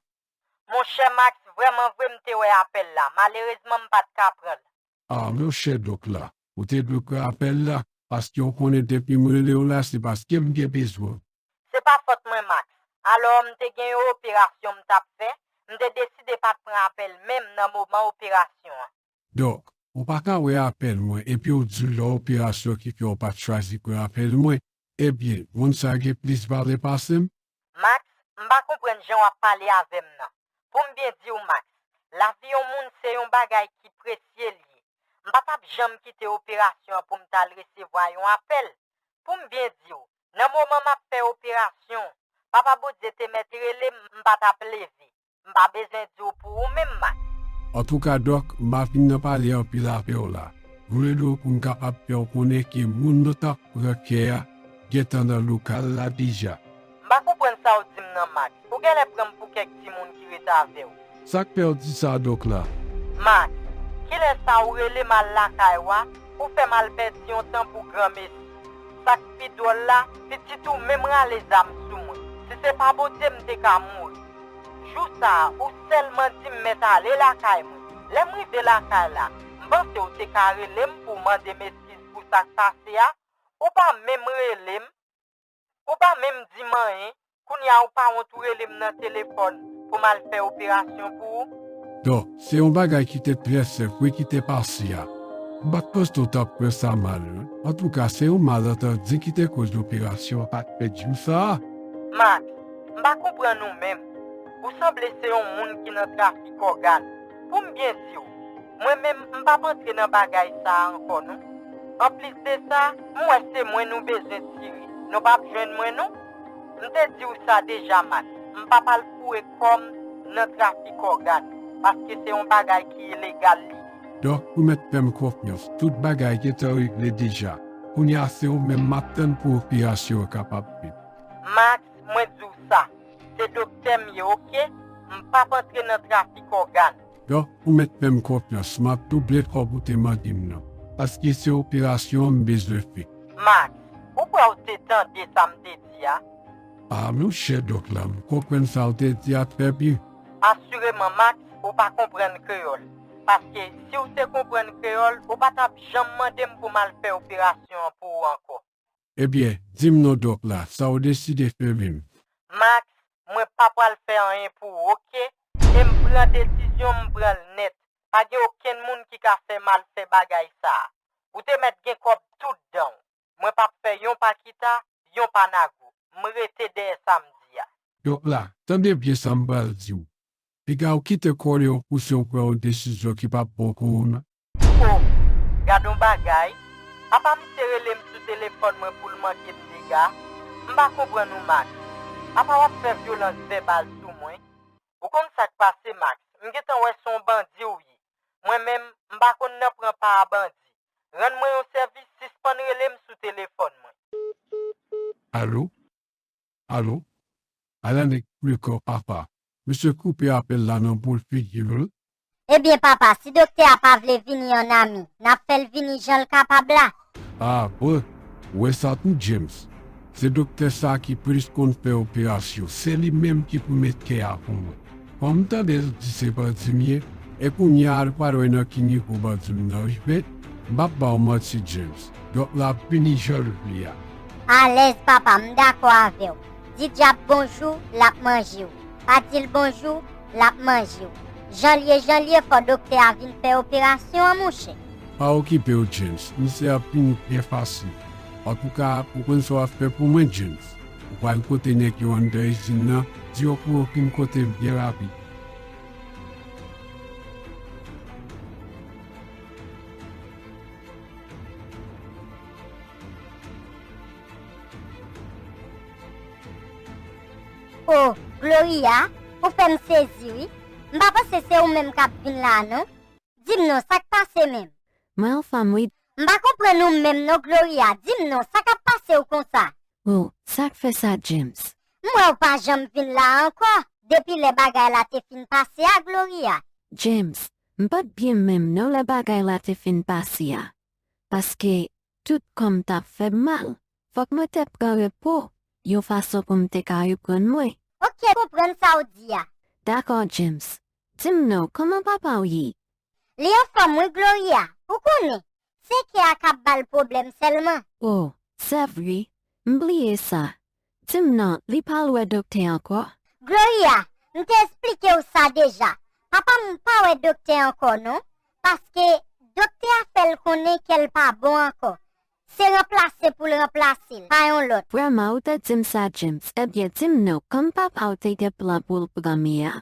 Monchè Max, vrèman vre m te wè apèl la. Malerezman, m pa t ka pran l. A, monchè dòk la, ou te dwe pran apèl la, paske w konnen depi m rele w la, se paske m gen bezwen w. Se pa fòt mwen, Max. Alò, m te gen yon operasyon m t ap fè, m te deside pa t pran apèl menm nan moman operasyon an. Dòk, ou pa ka wè apèl mwen, epi w di w lè operasyon ki fè w pa t chwazi pran apèl mwen. Ebyen, moun sa gen plis valè pase m? Max, m pa konprann jan w ap pale avè m nan. Pou m byen di w, Max, lavi yon moun se yon bagay ki presye l ye. M pa t ap janm kite operasyon an pou m t al resevwa yon apèl. Pou m byen di w, nan moman m ap fè operasyon, Papa Bondye te mèt rele m, m pa t ap leve. M pa bezwen di w pou ou menm, Max. Antouka, Dòk, m pa vin nan pale anpil avè w la. M rele w pou m kapab fè w konnen ke moun nou t ap pran kè a gentan nan lokal la deja. M pa konprann sa w di m nan, Max. Ou genlè pran m pou kèk timoun ki ret avè w. Sa k fè w di sa, Dòk la? Max, kilè sa ou rele m al lakay w a, ou fè m al pèdi yon tan pou granmesi. Sa k pi dwòl la, pitit ou menm rale zam sou mwen. Si se pa Bondye, m te ka mouri. Jou sa a, ou sèlman di m mèt ale lakay mwen. Lè m rive lakay la, m panse w te ka rele m pou w mande m eskiz pou sa k pase a. Ou pa menm rele m. Ou pa menm di m anyen. Kounye a ou pa wont ou rele m nan telefòn pou m al fè operasyon pou ou? Dòk, se yon bagay ki te trè senp wi ki te pase a. M pa t panse w t ap pran sa mal, non. Antouka, se yon malantandi ki te koz operasyon an pa t fèt jou sa a. Max, m pa konprann ou menm. Ou sanble se yon moun ki nan trafik ògàn. Pou m byen di w, mwen menm, m p ap antre nan bagay sa a ankò, non. Anplis de sa, m wè se mwen nou bezwen tire. Nou p ap jwenn mwen, non. M te di w sa deja, Max. M p ap al foure kò m nan trafik ògàn, paske se yon bagay ki ilegal li ye. Dòk, ou mèt fè m konfyans. Tout bagay gentan regle deja. Kounye a, se ou menm m ap tann pou operasyon an kapab fèt. Max, mwen di w sa. Se doktè m ye, oke? M p ap antre nan trafik ògàn. Dòk, ou mèt fè m konfyans. M ap double kòb ou te mande m nan. Paske se operasyon an m bezwen fè. Max, ou kwè w te tande sa m te di a? A, monchè dòk la, m konprann sa w te di a trè byen. Asireman, Max, ou pa konprann kreyòl. Paske si w te konprann kreyòl, ou pa t ap janm mande m pou m al fè operasyon an pou ou ankò. Ebyen, di m non dòk la, sa w deside fè menm? Max, mwen pa pral fè anyen pou ou, oke? E m pran desizyon m, m pran l nèt. Pa gen okenn moun ki ka fè m al fè bagay sa a. Ou te mèt gen kòb tout dan w. Mwen p ap fè yon pa kita, yon pa nago. M rete dèyè sa m di a. Dòk la, tande byen sa m pral di w. Piga w kite kòlè w pouse w pran yon desizyon ki p ap bon pou ou, non. O, gad on bagay. Apa misye rele m sou telefòn mwen pou l manke m dega? M pa konprann ou, Max. Apa w ap fè vyolans vèbal sou mwen? Ou konn sa k pase, Max? M gentan wè se yon bandi w ye. Mwen menm, m pa konn nan pran pa a bandi. Rann mwen yon sèvis, sispann rele m sou telefòn mwen. Alo? Alo? Ala nèg prekò, papa. Mesye koupe apèl la nan boul figi l wi. Ebyen papa, si doktè a pa vle vini an ami, n ap fè l vini jan l kapab la. Ah bon, ou wè sa tou James. Se doktè sa ki plis konn fè operasyon, se li menm ki pou met kè a pou mwen. Kòm m tande l di se bandi m ye, e kounye a l pral wè nan ki nivo bandi m nan rive, m p ap ba w manti James, dòk la ap vini jan l vle a. Alèz papa, m dakò avè w. Di dyab bonjou, l ap manje w. Pa di l bonjou, l ap manje w. Jan l ye, jan l ye, fò doktè a vin fè operasyon an monchè. Pa okipe w James, misye ap vini byen fasil. Antouka, ou konn sa w ap fè pou mwen James. Ou pral kote nèg yo anndan izin nan, di yo pou yo vin kote m byen rapid. O, Gloria, ou fè m sezi wi. M pa panse se ou menm k ap vin la a non. Di m non, sa k pase menm? Mwen anfòm wi. M pa konprann ou menm non Gloria, di m non, sa k ap pase w konsa? O, sa k fè sa James? M wè w pa janm vin la a ankò. Depi lè bagay la te fin pase a Gloria. James, m pa t byen menm non lè bagay la te fin pase a. Paske tout kò m t ap fè m mal. Fòk mwen te pran repo, yon fason pou m te ka reprann mwen. Oke, m konprann sa w di a. Dakò James. Di m non, kòman papa w ye? Li anfòm wi Gloria, ou konnen, se kè a k ap ba l pwoblèm sèlman. O, se vre, m bliye sa. Di m non, li pral wè doktè ankò? Gloria, m te esplike w sa deja. Papa m pa wè doktè ankò non, paske doktè a fè l konnen kè l pa bon ankò. Se ranplase pou l ranplase l pa yon lòt. Vrèman ou te di m sa James, ebyen di m non, kòm papa w te gen plan pou l pran Mia,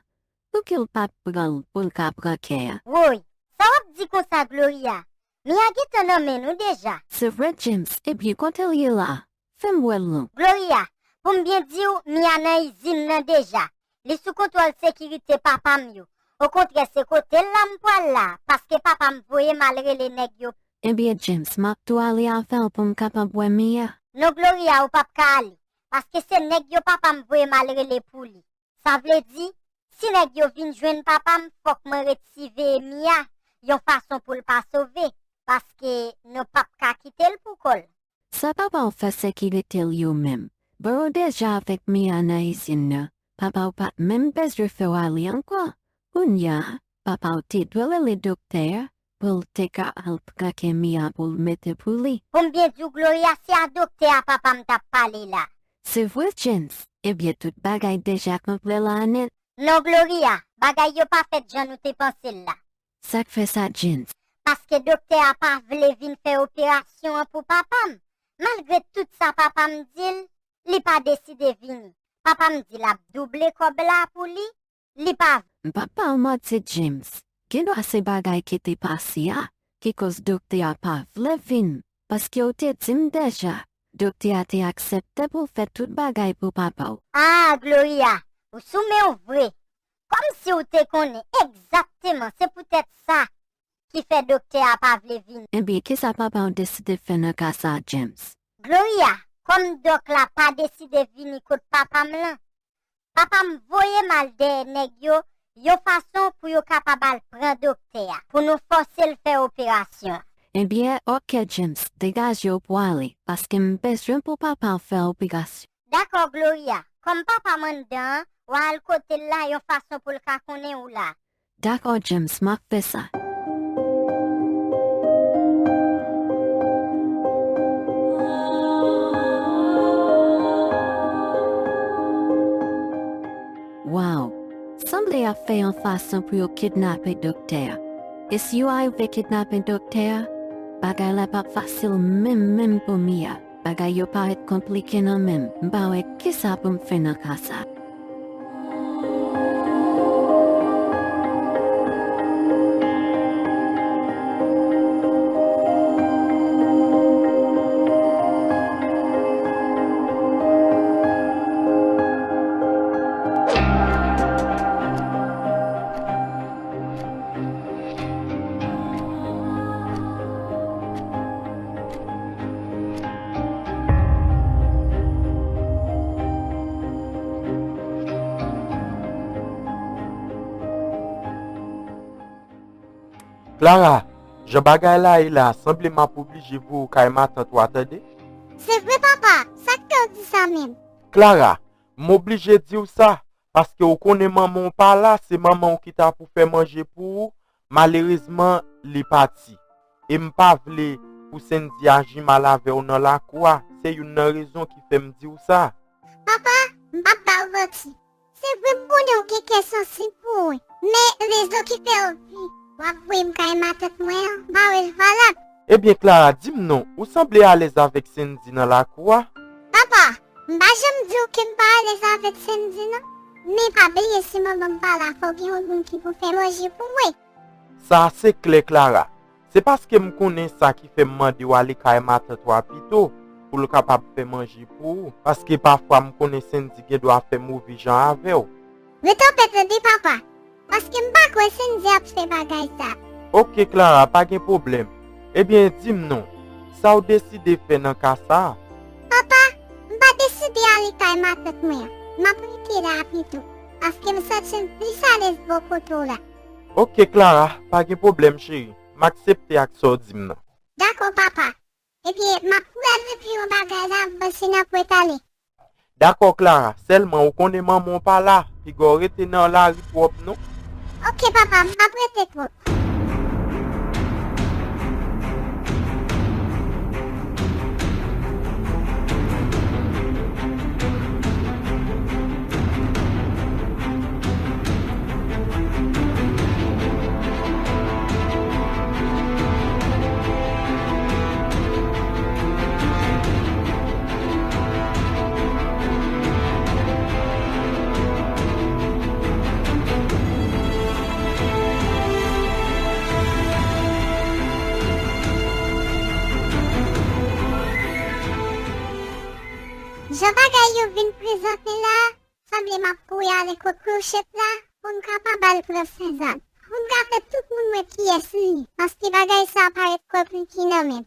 pouki l pa t pran l pou l ka pran kè a? Woy, sa w ap di konsa Gloria? Mia gentan nan men nou deja. Se vre James, ebyen kote l ye la? Fè m wè l non. Gloria, pou m byen di w, Mia nan izin nan deja. Li sou kontwòl sekirite papa m yo. Okontrè, se kote l la m pral la, paske papa m voye m al rele nèg yo. Ebyen James, m ap tou ale avè w pou m kapab wè Mia. Non Gloria, ou p ap ka ale, paske se nèg yo papa m voye m al rele pou li. Sa vle di, si nèg yo vin jwenn papa m, fòk mwen ret siveye Mia, yon fason pou l pa sove, paske nou p ap ka kite l pou kò l. Sa papa w fè sekirite l yo menm? Bon yo deja avèk Mia nan izin nan, papa w pa t menm bezwen fè w ale ankò. Kounye a, papa w te dwe rele doktè a pou l te ka al pran kè Mia pou l mete pou li. Pou m byen di w Gloria, se a doktè a papa m t ap pale la. Se vre James, ebyen tout bagay deja konplè la nèt. Non Gloria, bagay yo pa fèt jan nou te panse l la. Sa k fè sa James? Paske doktè a pa vle vin fè operasyon an pou papa m. Malgre tout sa papa m di l, li pa deside vini. Papa m di l ap double kòb la pou li, li pa vle. M p ap ba w manti James, gendwa se bagay ki te pase a ki koz doktè a pa vle vin, paske w te di m deja, doktè a te aksepte pou l fè tout bagay pou papa w. Ah Gloria, ou sou men w vre. Kòmsi w te konnen egzakteman se poutèt sa ki fè doktè a pa vle vini. Ebyen kisa papa w deside fè nan ka sa James? Gloria, kòm dòk la pa deside vini kot papa m lan, papa m voye m al dèyè nèg yo, yon fason pou yo kapab al pran doktè a, pou nou fòse l fè operasyon an. Ebyen, oke James, degaje w pou ale, paske m bezwen pou papa w fè operasyon. Dakò Gloria, kòm papa m anndan an, w a al kote l la yon fason pou l ka konnen ou la. Dakò James, m ap fè sa. Waw! Sanble y ap fè yon fason pou yo kidnape doktè a. E si yo arive kidnape doktè a, bagay la p ap fasil menm menm pou Mia. Bagay yo parèt konplike nan men m, m pa wè kisa pou m fè nan ka sa. Clara, jan bagay la ye la, sanble m ap oblije voye w kay matant ou a, tande? Se vre, papa? Sa k fè w di sa menm? Clara, m oblije di w sa, paske w konnen manman w pa la, se manman w ki ta pou fè manje pou ou. Malerezman, li pati. E m pa vle pou Sendy aji mal avè w nan lakou a. Se youn nan rezon ki fè m di w sa. Papa, m p ap ba w manti. Se vre m konnen w gen kè sansib pou mwen, men rezon ki fè w di w ap voye m kay matant mwen an, m pa wè l valab. Ebyen, Clara, di m non, ou sanble alèz avèk Sendy nan lakou a? Papa, m pa janm di w ke m pa alèz avèk Sendy non, men pa bliye si manman m pa la, fò gen yon moun ki pou fè manje pou mwen. Sa a se klè, Clara. Se paske m konnen sa ki fè m mande w ale kay matant ou a pito, pou l kapab fè manje pou ou, paske pafwa m konnen Sendy gen dwa fè move jan avè w. Ret anpè tande, papa, paske m pa kwè Sendy ap fè bagay sa. Oke, Clara, pa gen pwoblèm. Ebyen, di m non, sa w deside fè nan ka sa a? Papa, m pa deside ale kay matant mwen an. M ap rete la a pito, paske m santi m plis alèz bò kote w la. Oke, Clara, pa gen pwoblèm, cheri. M aksepte ak sa w di m nan. Dakò, papa. Ebyen, m ap kouri al regle yon bagay la, m panse n ap ret ale. Dakò, Clara, sèlman ou konnen manman w pa la, piga w rete nan lari twòp non. Oke, papa, m p ap rete twòp. Jan bagay yo vin prezante la, sanble m ap kouri ale kot Kouchèt la pou m kapab al pran Sèzàn. Pou m ka fè tout moun wè kiyès li ye, paske bagay sa a parèt konplike nan men m.